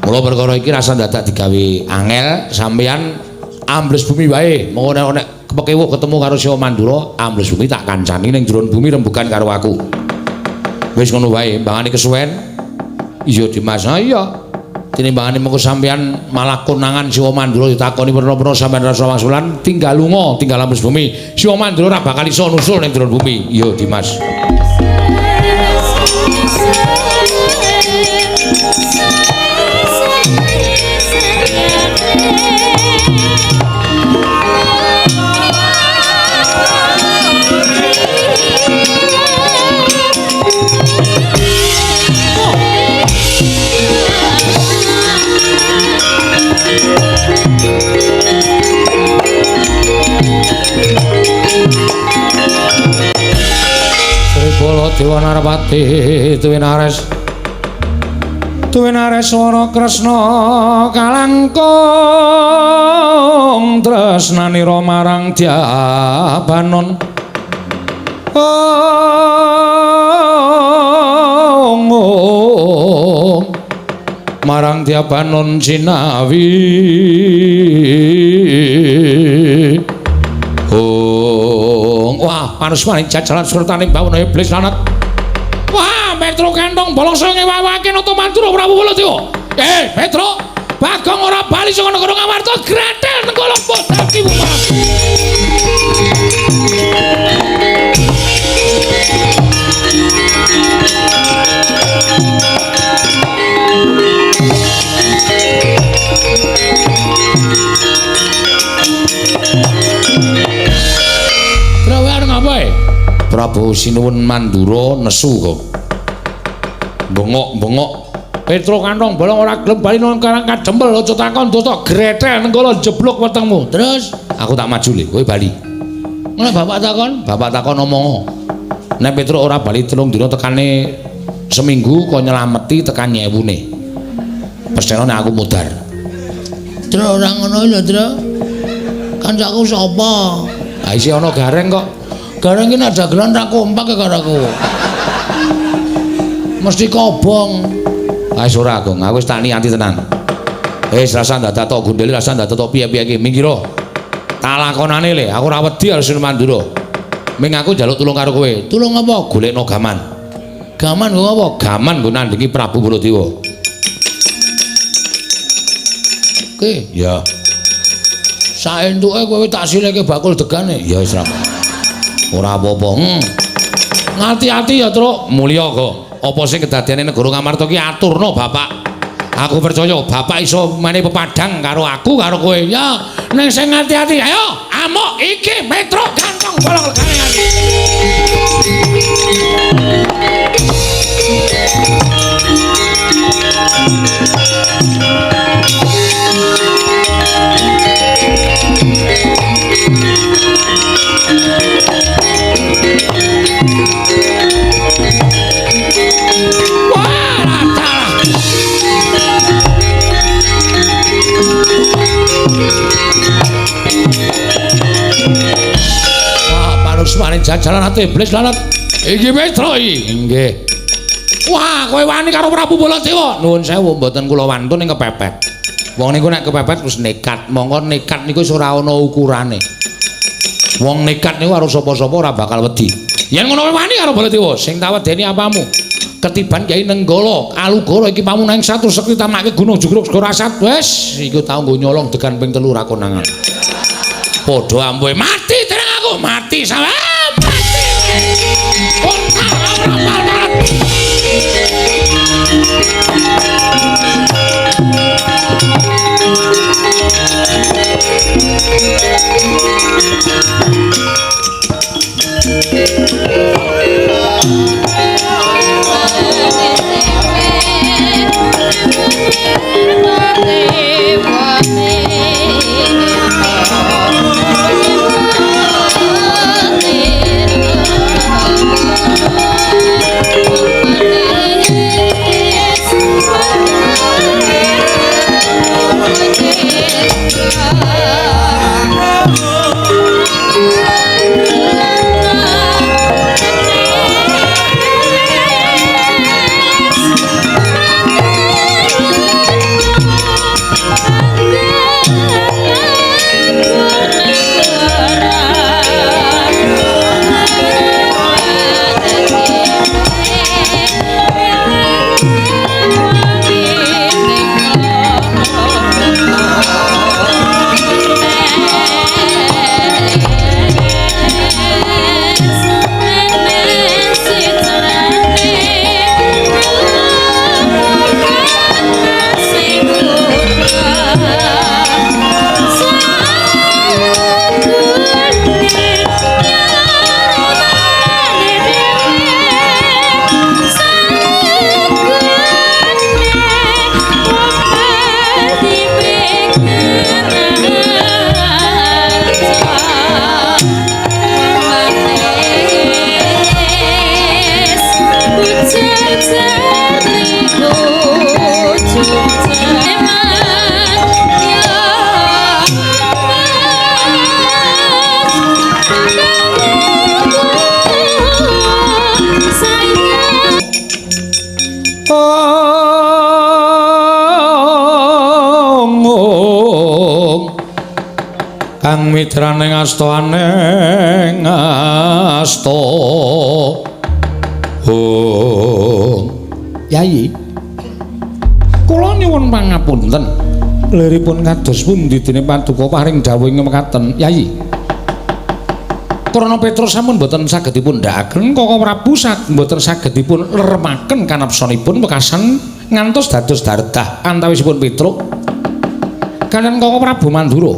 Mula perkara iki rasa dadak digawe angel, sampeyan ambles bumi wae. Mengko nek kepekewuh ketemu karo Siwa Mandura, ambles bumi tak kancani ning jero bumi rembugan karo aku. Wis ngono wae, mbangane kesuwen. Iya Dimas, ha iya. Tinimbangane mengko sampeyan malah konangan Siwa Mandura ditakoni werna-werna sampeyan rasa wangsulan, tinggal lunga, tinggal ambles bumi. Siwa Mandura ora bakal iso nusul ning jero bumi. Iya Dimas. Dewa Narpati tuwinares tuwinares swara Kresna kalangkung tresnanira marang Dyabanon. Ong marang Dyabanon jinawi. Wah, panusmaning jajalan surtaning bawana iblis lanat. Wah, Petruk kantong bolong saya ngewawake Nata Mandura Prabu Baladewa. Petruk, Bagong ora bali saka negara Ngamarta, grathel nenggala bodaki bumah. Prabu Sinuwun Mandura nesu kok. Bengok-bengok. Petruk kantong bolong ora gelem bali nang Karang Kadempel aja takon dosa grethel nenggala jeblok wetengmu. Terus aku tak maju le, kowe bali. Ngono bapak takon, bapak takon omong. Nek Petruk ora bali 3 dina tekane seminggu kok nyelameti tekan nyewune. Pesthene nek aku mudhar. Truk ora ngono lho, Truk. Kancaku sapa? Ha isih ana Gareng kok. Gareng ki nek dagelan ra kompak karo aku. Mesti kobong. Ah wis ora, Gong. Aku wis tak niati tenan. Wis rasa ndadak tok gondeli, rasa ndadak tok piye-piye iki. Minggiro. Tak lakonane le, aku ora wedi karo Sri Mandura. Ming aku njaluk tulung karo kowe. Tulung apa? Golekno gaman. Gaman nggo apa? Gaman nggo nandhingi Prabu Baladewa. Oke, ya. Saentuke kowe tak sileke bakul degane. Ya wis ra. Ora apa-apa. Ngati-ati ya, Truk. Mulya kok. Apa sing kedadeyane negara Ngamarta ki aturna Bapak. Aku percaya Bapak iso menehi pepadang karo aku karo kowe. Ya, ning sing ngati-ati. Ayo, amuk iki Petruk gantong bolong legane iki. Wah, rata. Wah, panusmane jajalan ate iblis lalat. Iki Petruk iki. Nggih. Wah, kowe wani karo Prabu Baladewa. Nuwun sewu mboten kula wantun ing kepepet. Wong niku nek kepepet wis nekat. Mongko nekat niku wis ora ana ukurane. Wong nekat niku karo sapa-sapa ora bakal wedi. Yen ngono kowe wani karo Baladewa, sing tak wedeni apamu? Ketiban Kyai Nenggala, Alugoro iki pamunahing satu sekti tamake gunung jugruk segara asat. Wis, iku tau nggo nyolong degan ping 3 ra konangan. Padha ampuhe mati terang aku, mati sampe mati. Kontal ora mati. Kang mitrane asta aneng asta. Oh. Yai. Kula nyuwun pangapunten. Liripun kados pundi dene paduka paring dawuh ing mekaten, Yai. Krana Petruk sampun boten saged dipun ndhakaken, Koko Prabu mboten saged dipun leremaken kanapsanipun wekasan ngantos dados dardah antawisipun Petruk kaliyan Koko Prabu Mandura.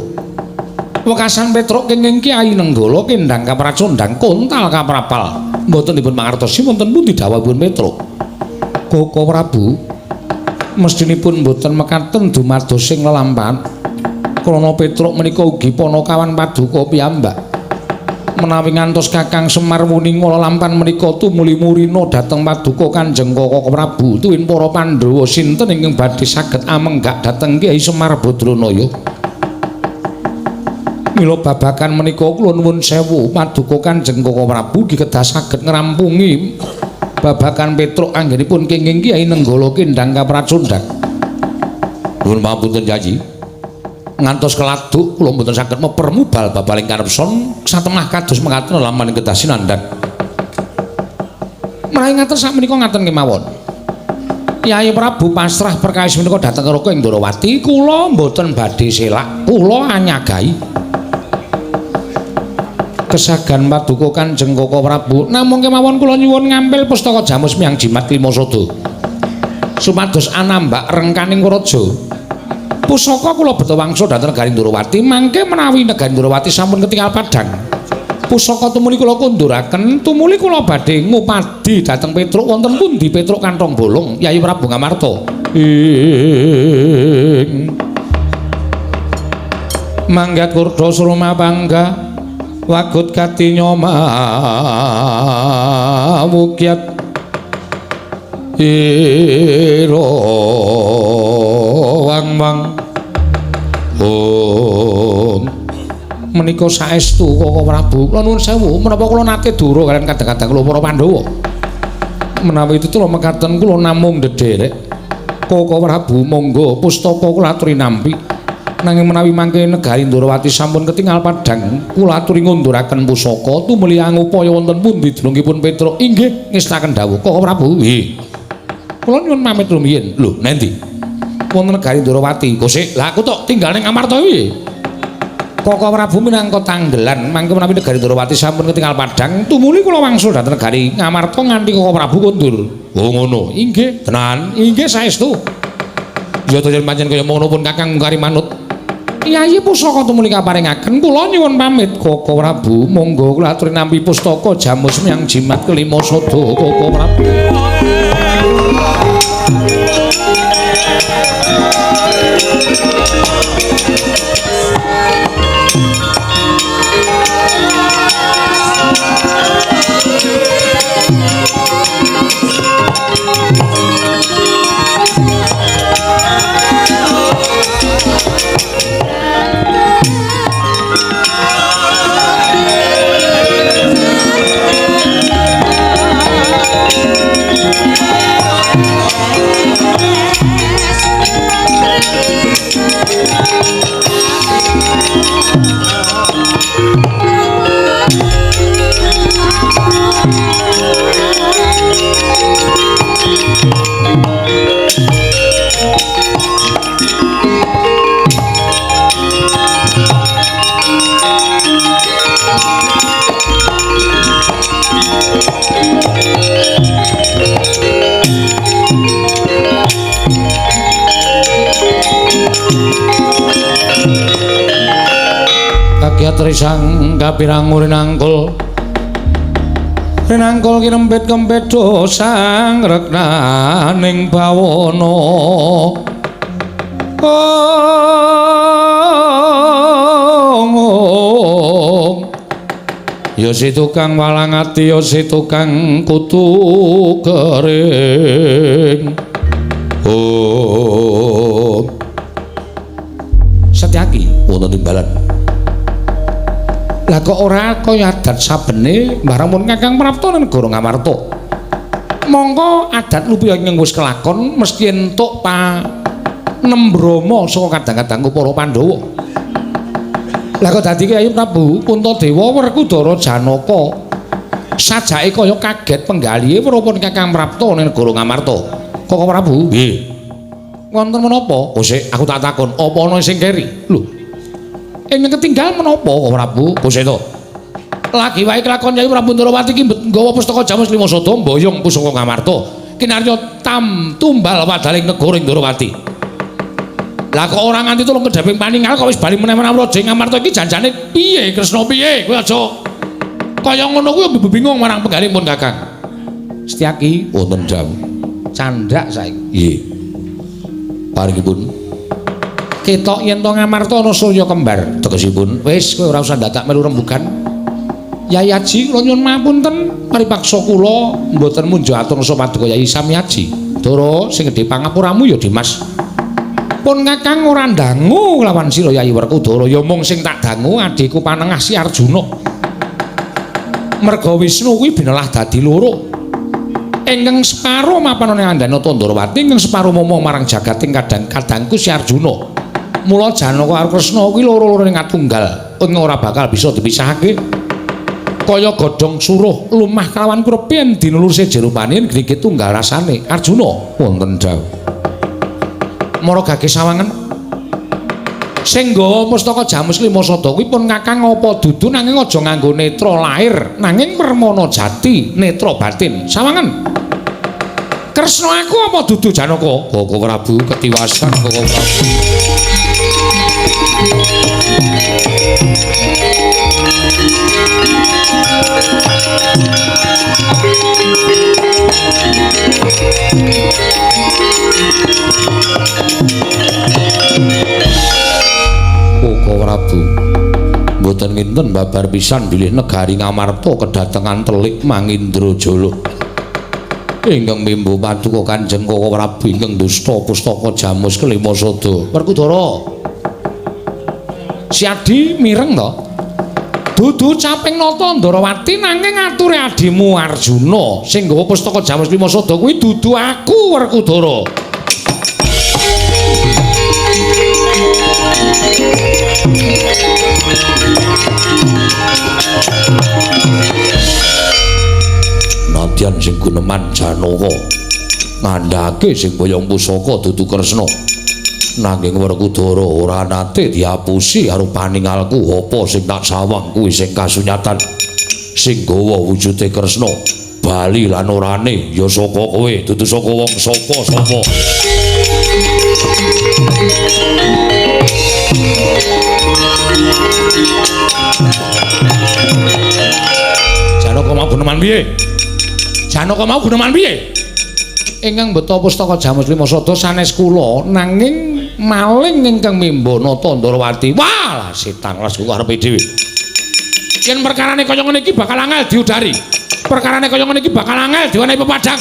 Wekasan Petruk kenging Kyai Nenggala kendhang kapracondhang kontal kaprapal. Mboten dipun mangertosi wonten pundi dawuhipun Petruk. Koko Prabu mestinipun mboten mekaten dumados sing lelampahan. Krana Petruk menika ugi panakawan paduka piyambak. Menawi ngantos Kakang Semar wuninga lelampahan menika tumuli murina dhateng paduka Kanjeng Koko Prabu tuwin para Pandhawa sinten ingkang badhe saged amenggak dhateng Kyai Semar Badranaya. Mila babakan menika kula nuwun sewu paduka Kanjeng Koko Prabu nggih kedah saged ngrampungi babakan Petruk anggenipun kenging Kyai Nenggala kendang kapracundhang. Nuwun pangapunten Yayi. Ngantos keladuk kula mboten saged mepermu bal babaling kanepson satemah kados mekaten lamaning kedah sinandhang. Menawi ngaten sakmenika ngaten kemawon. Kyai Prabu pasrah perkawis menika dhateng Raka ing Ndorowati, kula mboten badhe selak, kula anyagahi. Kesagan paduka Kanjeng Koko Prabu, namung kemawon kula nyuwun ngampil pustaka Jamus Miang Jimat Klima Sada. Supados anambak rengkaning raja. Pusaka kula beta wangsul dhateng negari Ndorowati, mangke menawi negari Ndorowati sampun ketingal padhang. Pusaka tumuli kula kunduraken, tumuli kula badhe ngupadi dhateng Petruk wonten pundi Petruk kantong bolong Yayi Prabu Ngamarta. Ing manggat kurda surma pangga wagut katinya mawukyat ira wang-wang. Om menika saestu Koko Prabu, kula nuwun sewu menapa kula nate dura kaliyan kadang-kadang kula para Pandhawa. Menawi tetula mekaten kula namung ndederek Koko Prabu monggo pustaka kula aturi nampi. Nanging menawi mangke negari Ndorowati sampun ketingal padhang, kula aturi ngunduraken pusaka tumuli angupaya wonten pundi dunungipun Petruk. Inggih ngestaken dawuh Koko Prabu. Nggih. Kula nyuwun pamit rumiyin. Lho, nendi? Wonten negari Ndorowati. Kosik, lah aku tok tinggal ning Ngamarta piye? Koko Prabu minangka tanggelan mangke menawi negari Ndorowati sampun ketingal padhang, tumuli kula wangsul dhateng negari Ngamarta nganti Koko Prabu kondur. Oh ngono. Inggih, tenan. Inggih saestu. Ya to yen pancen kaya ngono pun Kakang mungkari manut. Yayi pusaka tumuli kaparingaken kula nyuwun pamit Koko Prabu monggo kula aturi nampi pustaka Jamus Miang Jimat Kelima Sada Koko Prabu. Kagiat risang kapirang rinangkul rinangkul kinempit kempedho sang reknaning bawana. Ong ya si tukang walang ati ya si tukang kutu kering. Om Setyaki wonten timbalan. Lah kok ora kaya adat sabene mbah Kakang Prapta negara Ngamarta. Mongko adat lupiya ingkang wis kelakon mesti entuk panembrama saka kadang-kadangku para Pandhawa. Lah kok dadi Kyai Prabu Puntadewa Werkudara Janaka sajake kaya kaget penggalihe weruh Kakang Prapta ning negara Ngamarta. Koko Prabu, nggih. Wonten menapa? Oh sik, aku tak takon, apa ana sing keri? Lho. Ing ketinggal menapa Koko Prabu? Kosek to. Lagi wae kelakon Kyai Prabu Ndorowati iki nggawa pustaka Jamus Lima Sada mboyong pusaka Ngamarta. Kinarya tam tumbal wadaling negara Ndorowati. Lah kok ora nganti tulung kedheping paningal kok wis bali meneh-meneh raja Ngamarta iki janjane piye Kresna piye? Kowe aja kaya ngono kuwi bingung marang penggalihipun Kakang. Setyaki wonten dawuh. Candhak saiki. Nggih. Paringipun ketok yen to Ngamarta ana surya kembar tegesipun wis kowe ora usah dadak melu rembugan. Yai Aji kula nyuwun mapunten paripaksa kula mboten munjo atur nasa paduka Yai Sami Aji. Dara sing gedhe pangapuramu ya Dimas. Pun Kakang ora ndangu lawan sira Yayi Werkudara, ya mung sing tak dangu adhiku panengah si Arjuna. Merga Wisnu kuwi binelah dadi loro. Ingkang separo mapanane Andanata Ndrawati, ingkang separo momong marang jagating kadang-kadangku si Arjuna. Mula Janaka karo Kresna kuwi loro-lorone ngatunggal, ing ora bakal bisa dipisahake. Kaya godhong suruh lumah kalawan kurepe yen dinulur sejerupane grigit tunggal rasane. Arjuna wonten dawuh. Mara gage sawangen sing nggawa pustaka Jamus Lima Sada kuwi pun Kakang apa dudu nanging aja nganggo netra lair nanging permana jati netra batin. Sawangen Kresna aku apa dudu Janaka? Koko Prabu ketiwasan Koko Prabu. Koko Prabu mboten nginten babar pisan bilih negari Ngamarta kedatengan telik Mangindrajala. Ingkang mimbu paduka Kanjeng Koko Prabu ingkang dusta pustaka Jamus Kelima Sada. Werkudara. Si Adi mireng to? Dudu caping nata Ndrawati nanging ature adimu Arjuna sing nggawa pustaka Jamus Lima Sada kuwi dudu aku Werkudara. Nadyan sing guneman Janaka ngandhake sing boyong pusaka dudu Kresna. Nanging Werkudara ora nate diapusi karo paningalku apa sing tak sawang kuwi sing kasunyatan. Sing gawa wujude Kresna bali lan orane ya saka kowe dudu saka wong sapa-sapa. Janaka mau guneman piye? Janaka mau guneman piye? Ingkang beto pustaka Jamus Lima Sada sanes kula nanging maling ingkang mimba nata Ndrawati. Wah, setan las kok arepe dhewe. Yen perkarane kaya ngene iki bakal angel diudari. Perkarane kaya ngene iki bakal angel diwenehi pepadang.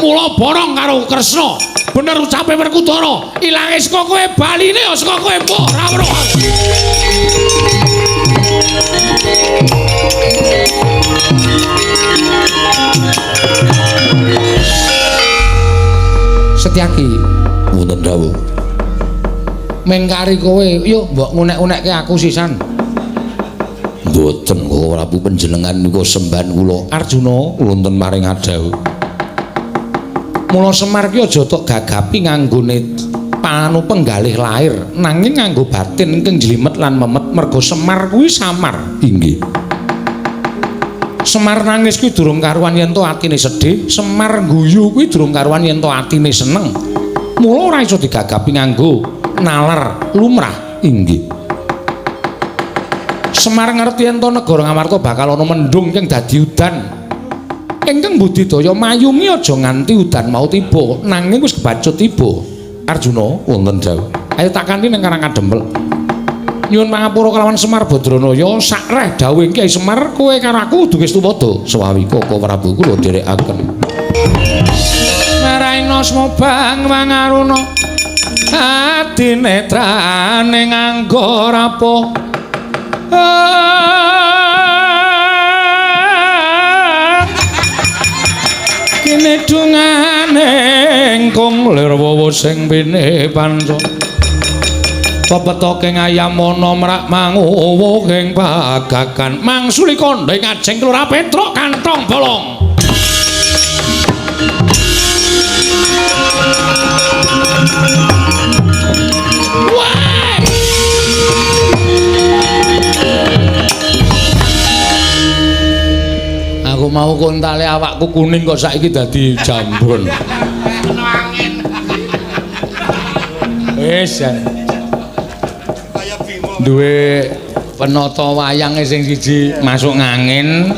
Mula borong karo Kresna. Bener ucape Werkudara, ilange saka kowe baline ya saka kowe mbok ora weruh. Setyaki wonten dawuh. Mengkari kowe, yo mbok ngunek-unekke aku sisan. Mboten kok Prabu panjenengan niku sembahan kula. Arjuna wonten maring adawuh. Mula Semar ki aja tok gagapi nganggone panu penggalih lair, nanging nganggo batin ingkang jlimet lan memet merga Semar kuwi samar. Inggih. Semar nangis kuwi durung karuan yen to atine sedih, Semar guyu kuwi durung karuan yen to atine seneng. Mula ora iso digagapi nganggo nalar lumrah. Inggih. Semar ngerti yen to negara Ngamarta bakal ana mendung ingkang dadi udan. Ingkang budidaya mayungi aja nganti udan mau tiba, nanging wis kebacut tiba. Arjuna wonten dawuh. Ayo tak kanthi ning Karang Kadempel. Nyuwun pangapura kelawan Semar Badranaya sakreh dawuh Kyai Semar kowe karo aku kudu wis tumadha. Sewawi Koko Prabu kula nderekaken. Maraina smobang mangaruna adinetrane nganggo rapuh. Kene dungane ingkung lir wowo sing pine panca. Pepetoke ngayamana mrak manguwuh ing pagagan mangsuli kandha ing ajeng Kelurahan Petruk kantong bolong. Aku mau kontale awakku kuning kok saiki dadi jambon. Wis ya. Duwe penata wayange sing siji masuk ngangin,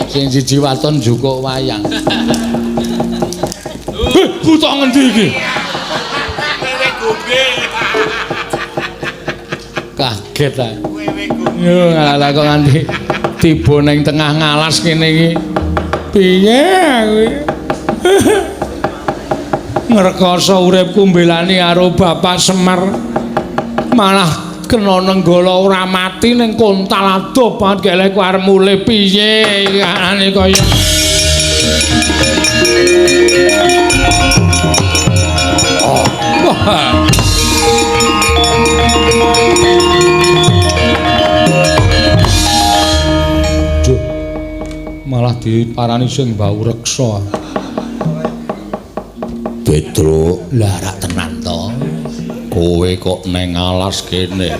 sing siji waton jukuk wayang. Heh, buta ngendi iki? Wewe gombe. Kaget ta. Wewe gombe. Yo ngalah kok nganti tiba ning tengah ngalas kene iki. Piye kuwi? Ngrekoso uripku mbelani karo Bapak Semar. Malah kena nenggala ora mati ning kontal adoh banget gelek arep mulih piye kahanane kaya. Oh. Wah. Duh. Malah diparani sing bau reksa. Petruk, lah rak tenan to. Kowe kok neng alas kene.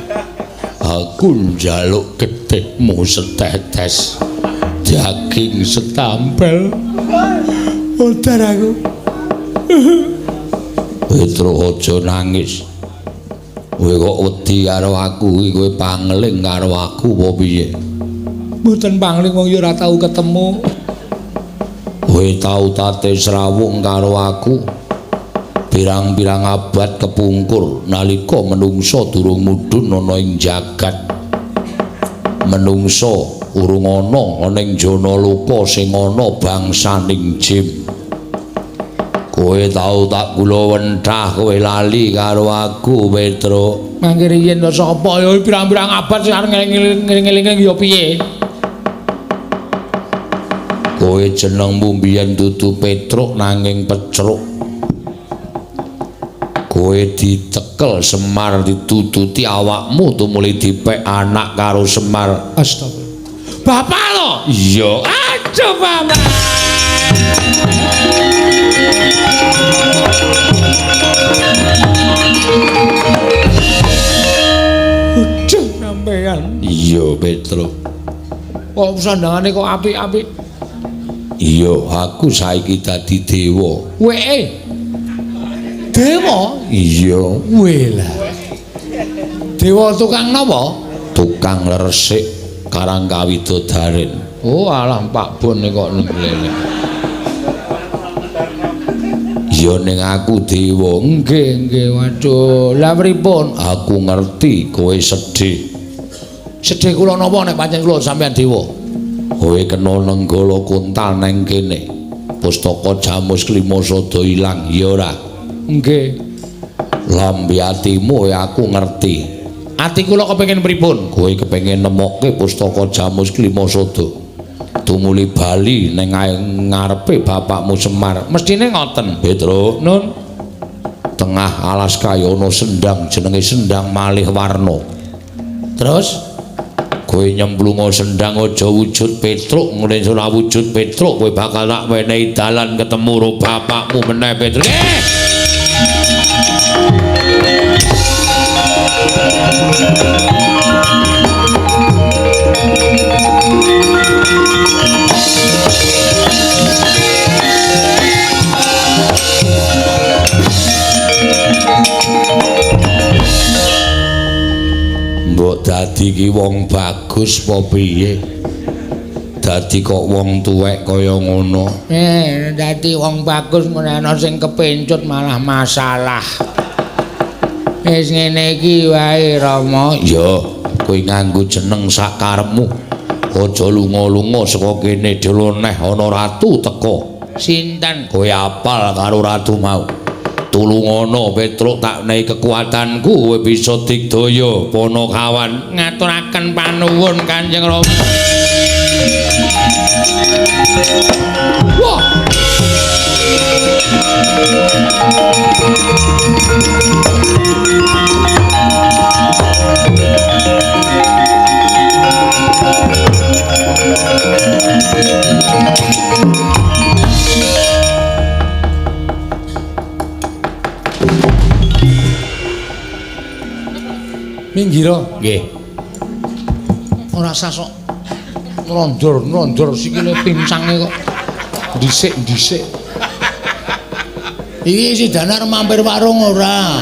Aku njaluk getihmu setetes. Daging setampel. Modar aku. Petruk aja nangis. Kowe kok wedi karo aku, kowe pangling karo aku apa piye? Mboten pangling wong ya ora tau ketemu. Kowe tau tate srawung karo aku. Pirang-pirang abad kepungkur nalika menungsa durung mudhun ana ing jagat. Menungsa urung ana ning jana loka sing ana bangsaning jim. Kowe tau tak kula wenthah, kowe lali karo aku, Petruk. Mangke riyen to sapa ya pirang-pirang abad sing arep ngeling-eling ya piye? Kowe jenengmu mbiyen dudu Petruk nanging Pecruk. Kowe ditekel Semar ditututi awakmu tumuli dipek anak karo Semar. Astagfirullah. Bapak lho? Iya. Aduh, Bapak. Aduh, sampean. Iya, Petruk. Kok sandangane kok apik-apik? Iya, aku saiki dadi dewa. Weke. Dewa? Iya. Wela. Dewa tukang napa? Tukang resik karang kawidodaren. Oh, alah Pak Bon kok nglelek. Iya ning aku dewa. Nggih, nggih, waduh. Lah pripun? Aku ngerti kowe sedih. Sedih kula napa nek pancen kula sampean dewa? Kowe kena nenggala kontal neng kene. Pustaka Jamus Klima sada ilang, ya ora? Nggih. Lambe atimu aku ngerti. Ati kula kepengin pripun? Kowe kepengin nemokke pustaka Jamus Klima sada. Tumuli bali ning ngarepe bapakmu Semar. Mestine ngoten. Petruk, Nun. Tengah alas kaya ana sendang jenenge Sendang Malih Warna. Terus kowe nyemplunga sendang aja wujud Petruk, ngene ora wujud Petruk kowe bakal tak wenehi dalan ketemu karo bapakmu meneh Petruk. Mbok dadi ki wong bagus apa piye? Dadi kok wong tuwek kaya ngono. Dadi wong bagus ngono ana sing kepencut malah masalah. Wis ngene iki wae Rama. Ya, kowe nganggo jeneng sak karepmu. Aja lunga-lunga saka kene dhewe neh ana ratu teka. Sinten? Kowe apal karo ratu mau. Tulungono Petruk tak nehi kekuatanku kowe bisa digdaya Panakawan. Ngaturaken panuwun Kanjeng Rama. Wah. Minggiro. Nggih. Ora usah sok nrondor-nrondor sikile pincange kok. Dhisik-dhisik. Iki si Danar mampir warung ora?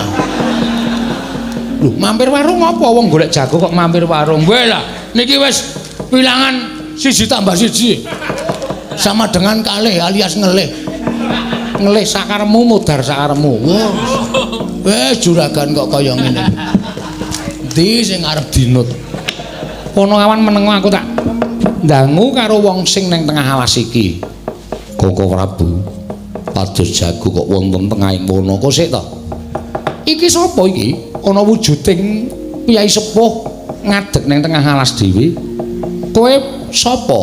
Lho, mampir warung apa wong golek jago kok mampir warung? Weh lah, niki wis wilangan 1 tambah 1. Sama dengan kalih alias ngelih. Ngelih sakaremu mudhar sakaremu. Wah. Wes juragan kok kaya ngene. Endi sing arep dinut? Kono awan menengo aku tak ndangu karo wong sing neng tengah alas iki. Koko Prabu. Pados jago kok wonten tengahing wana. Kok sik to? Iki sapa iki? Ana wujuding piyai sepuh ngadeg ning tengah alas dhewe. Kowe sapa?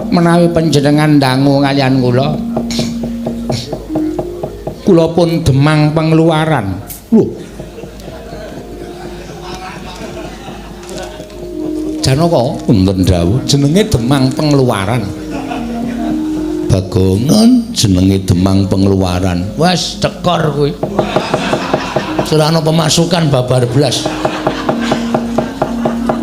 Menawi panjenengan dangu kaliyan kula. Kula pun Demang Pangluaran. Lho. Janaka wonten dawuh jenenge Demang Pangluaran. Bagongan jenenge Demang Pangluaran. Wes cekor kuwi. Serana pemasukan babar blas.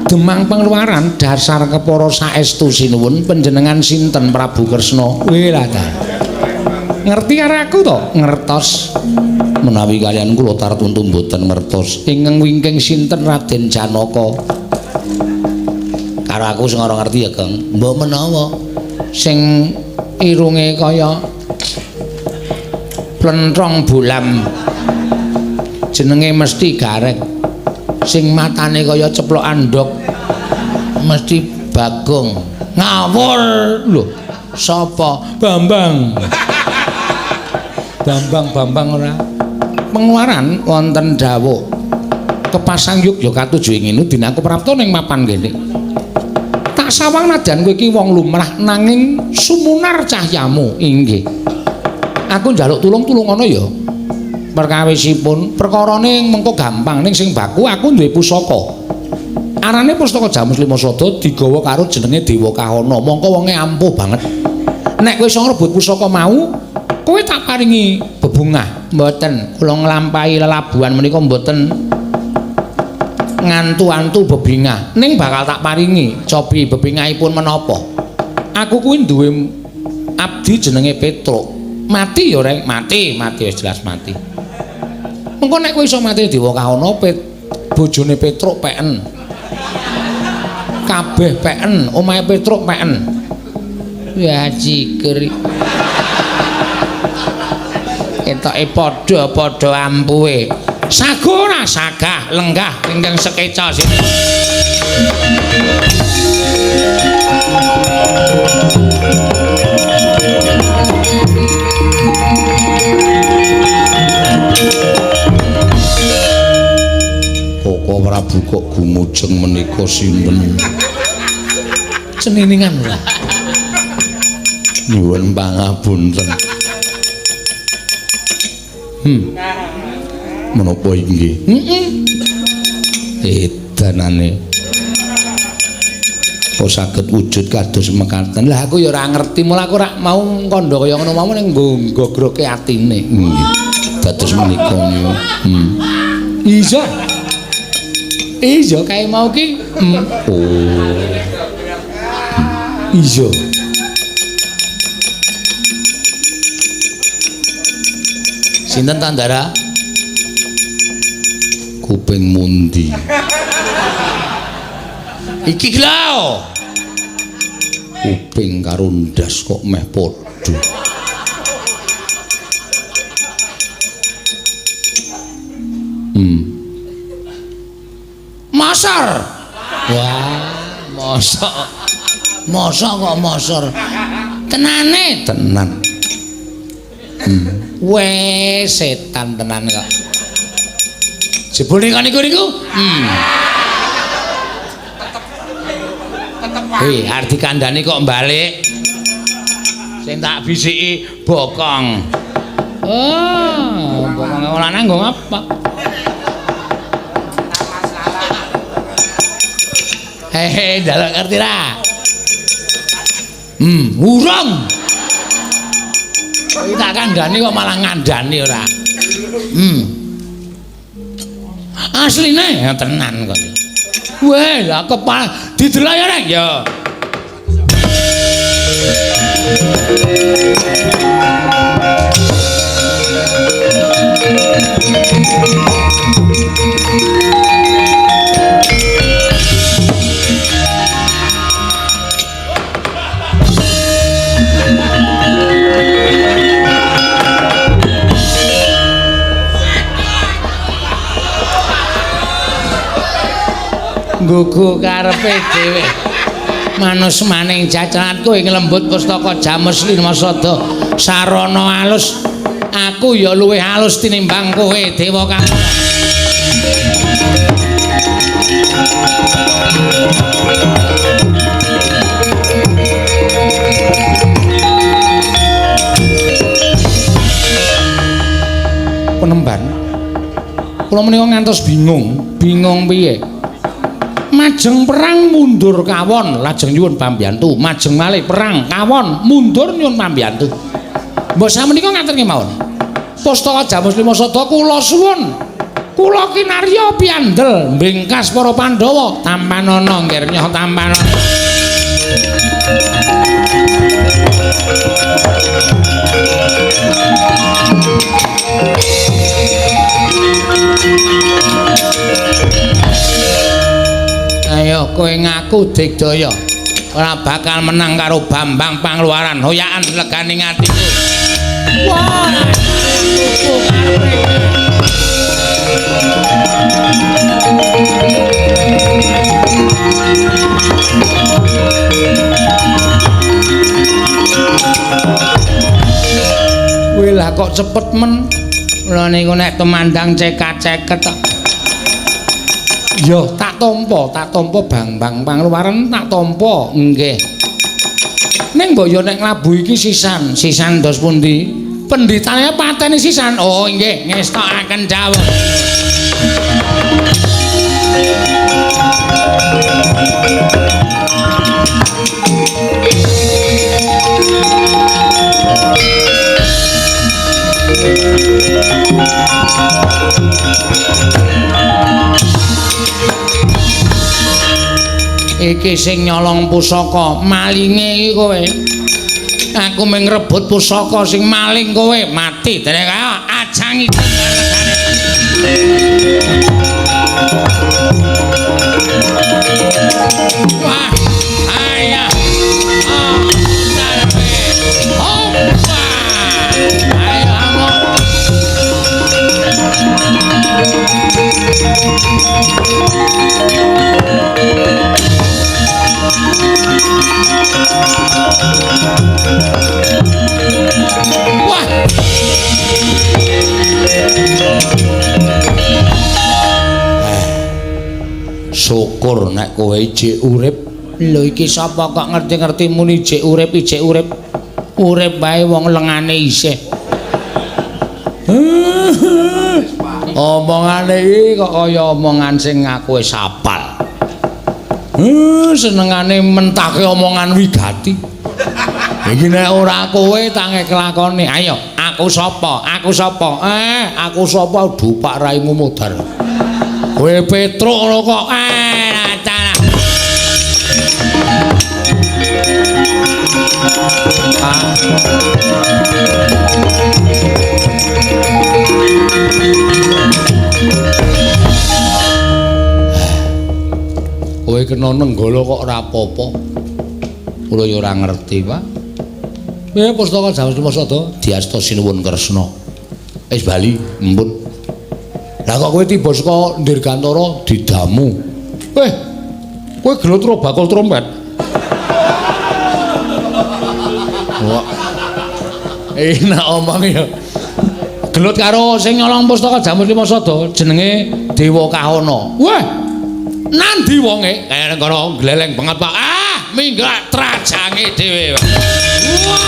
Demang Pangluaran dasar kepara saestu sinuwun panjenengan sinten Prabu Kresna? Wih lah ta. Ngerti karo aku to? Ngertos. Menawi kaliyan kula tartuntu mboten ngertos. Ingkang wingking sinten Raden Janaka? Karo aku sing ora ngerti ya, Kang. Mbok menawa sing irunge kaya plentrong bolam. Jenenge mesti Gareng. Sing matane kaya ceplokan ndok mesti Bagong. Ngawur lho. Sapa? Bambang. Bambang Bambang ora. Pengeluaran wonten dawuh kepasang yuk ya katuju ing ngene dinaku prapta ning mapan kene. Tak sawang nadyan kowe iki wong lumrah nanging sumunar cahyamu inggih. Aku njaluk tulung-tulung ana ya. Perkawisipun perkarane mengko gampang ning sing baku aku duwe pusaka. Arane Pustaka Jamus Lima Sada digawa karo jenenge Dewa Kahana. Mongko wonge ampuh banget. Nek kowe iso ngrebut pusaka mau, kowe tak paringi bebungah. Mboten, kula nglampahi lelabuhan menika mboten ngantu-antu bebingah. Ning bakal tak paringi cobi bebingahipun menapa. Aku kuwi duwe abdi jenenge Petruk. Mati ya Reng, mati, mati wis jelas mati. Mengko nek kowe iso mati Dewa Kahana, bojone Petruk peken. Kabeh peken, omahe Petruk peken. Ya jikri. Ketoke padha-padha ampuhe. Sago ora sagah lenggah ingkang sekeca sini. Koko Prabu kok gumujeng menika sinten? Ceniningan ora. Nyuwun pangapunten. Menapa inggih? Heeh. Edanane. Kok saged wujud kados mekaten? Lah aku ya ora ngerti, mula aku ora mau kandha kaya ngono mau ning nggo gogroke atine. Nggih. Dados menika niku. Iya. Iya kae mau ki. Oh. Iya. Sinten Tandara? Kuping mundi. Iki lho. Kuping karo ndas kok meh padha. Mosor. Wah, mosok. Mosok kok mosor. Tenane, tenan. Weh, setan tenan kok. Jebul niku niku. Hei, arep dikandani kok balik. Sing tak bisiki bokong. Oh, bokong lanang nggo ngapa? Hehe, njaluk ngerti ra? Urung. Iki tak kandhani kok malah ngandani ora. Asline ya tenan kok. Weh, lah kepala didelok ya Reng ya. Nggugu karepe dhewe. Manus maning jajalanku ing lembut pustaka Jamus Limasada sarana alus. Aku ya luwih alus tinimbang kowe Dewa Kakana. Penemban kula menika ngantos bingung, bingung piye? Majeng perang mundur kawon lajeng nyuwun pambiyantu, majeng malih perang kawon mundur nyuwun pambiyantu. Mbok samenika ngaten kemawon. Pustaka Jamus Limasada kula suwun. Kula kinarya piandel mbingkas para Pandhawa tampanana nggih nyoh tampanana. Ayo kowe ngaku digdaya ora bakal menang karo Bambang Pangluaran hoyakan legane atiku. Wah, kowe lah kok cepet men. Kula niku nek tumandang cekat-ceket tok. Yo tak tampa Bambang Pangluaran tak tampa nggih. Ning mbok yo nek nglabu iki sisan, sisan dos pundi? Pendhitane pateni sisan. Oh nggih, ngestokaken dawuh. Iki sing nyolong pusaka malinge iki kowe. Aku mung ngrebut pusaka sing maling kowe mati dene kaya ajangi legane. Wah, ayah. Ah, sarpe. Hoppa. Ayo amok. Wah. Syukur nek kowe jek urip. Lho iki sapa kok ngerti-ngerti muni jek urip, jek urip. Urip wae wong lengane isih. Omongane iki kok kaya omongan sing aku wis apal. Senengane mentake omongan wigati. Iki nek ora kowe tange kelakone. Ayo, aku sapa? Aku sapa? Aku sapa dupak raimu modar. Kowe Petruk ngono kok. Alah. Kowe kena nenggala kok ora apa-apa. Kula ya ora ngerti, Pak. Piye pustaka Jamus Limasada diasta sinuwun Kresna. Wis bali, empun. Lah kok kowe tiba saka Dirgantara didamu. Kowe gelut ro bakul trompet. Wah. Enak omong ya. Gelut karo sing nyolong pustaka Jamus Limasada jenenge Dewa Kahana. Wah. Nandi wonge? Kaya kono gleleng banget, Pak. Ah, minggah trajange dhewe, Pak. Wah.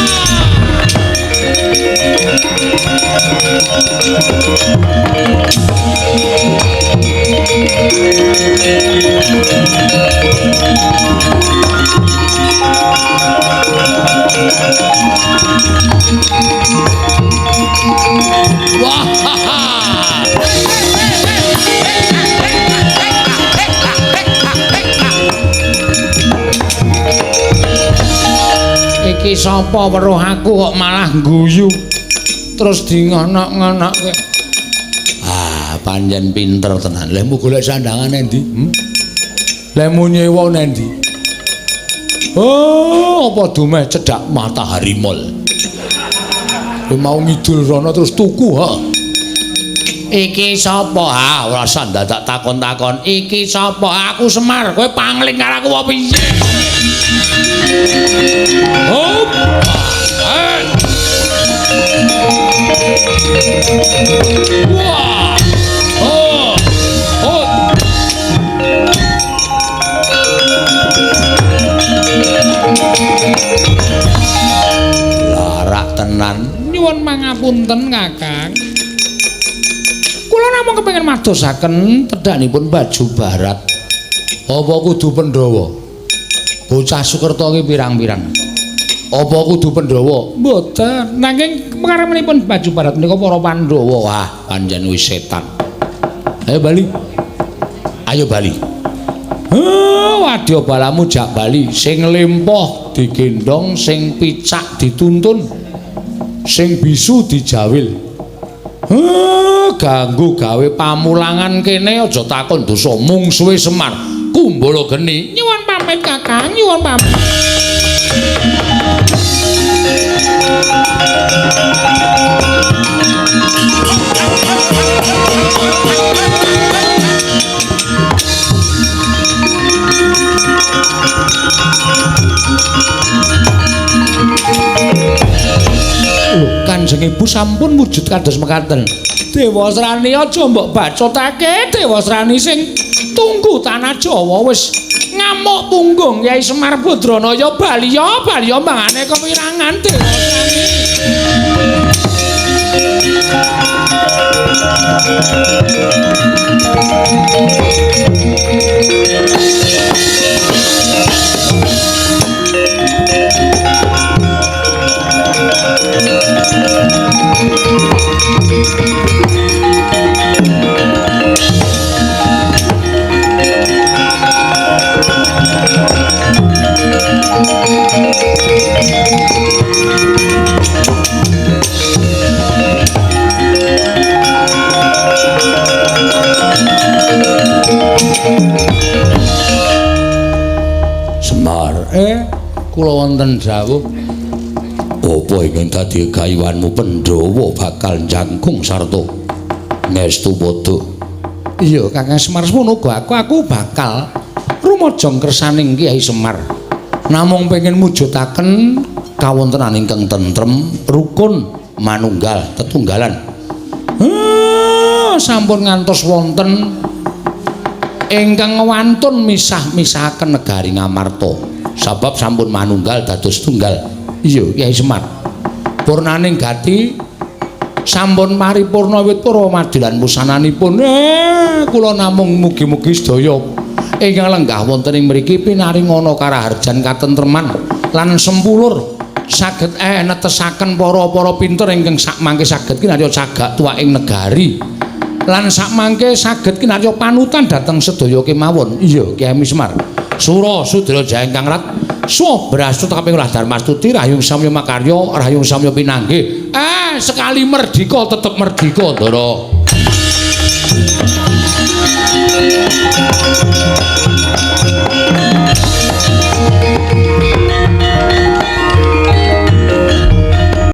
Wah. Iki sapa weruh aku kok malah guyu terus di ngono-ngonoke. Ah, panjen pinter tenan. Lehmu golek sandangan endi? Lehmu nyewa nendi? Oh, apa dumeh cedhak Matahari Mall. Kowe mau ngidul rono terus tuku, ha. Iki sapa? Ah, ora usah dadak takon-takon. Iki sapa? Aku Semar. Kowe pangling karo aku apa piye? Hop. Wah. Oh. Oh. Larak tenan. Nyuwun mangapunten, Kakang. Kula namung kepengin madosaken tedhanipun baju barat. Apa kudu Pandhawa? Bocah Sukerta ki pirang-pirang. Apa kudu Pandhawa? Mboten. Nanging karepipun baju barat menika para Pandhawa. Wah, pancen wis setan. Ayo bali. Ayo bali. Heh, wadya balamu jak bali. Sing lempoh digendhong, sing picak dituntun, sing bisu dijawil. Heh, ganggu gawe pamulangan kene aja takon dosa mungsuhe Semar. Kumbala geni. Nyuwun pamit Kakang, nyuwun pamit. Lho, Kanjeng Ibu sampun wujud kados mekaten. Dewasrani aja mbok bacotake, Dewasrani sing tunggu tanah Jawa wis ngamuk punggung Kyai Semar Badranaya baliya baliya mangane kewirangan Dewasrani. Semar, kula wonten dawuh. Apa ingkang dadi gayuhanmu Pandhawa bakal jangkung sarta ngestu padha? Iya, Kakang Semar semono uga aku bakal rumajang kersaning Kyai Semar. Namung pengin mujudaken kawontenan ingkang tentrem, rukun, manunggal, tetunggalan. Sampun ngantos wonten ingkang wantun misah-misahaken negari Ngamarta. Sabab sampun manunggal dados tunggal. Iya, Kyai Semar. Purnaning gati sampun paripurna wit purwa madilan wusananipun. Kula namung mugi-mugi sedaya ingkang lenggah wonten ing mriki pinaringana karaharjan katentreman lan sempulur saged netesaken para-para pinter ingkang sakmangke saged kinarya cagak tuwaking negari lan sakmangke saged kinarya panutan dhateng sedaya kemawon. Iya, Kyai Semar. Sura Sudra Jaya ingkang rat Swabrastu kaping olah Darmastuti Rahyung Samya Makarya Rahyung Samya pinanggih. Sekali merdika tetep merdika, Ndara.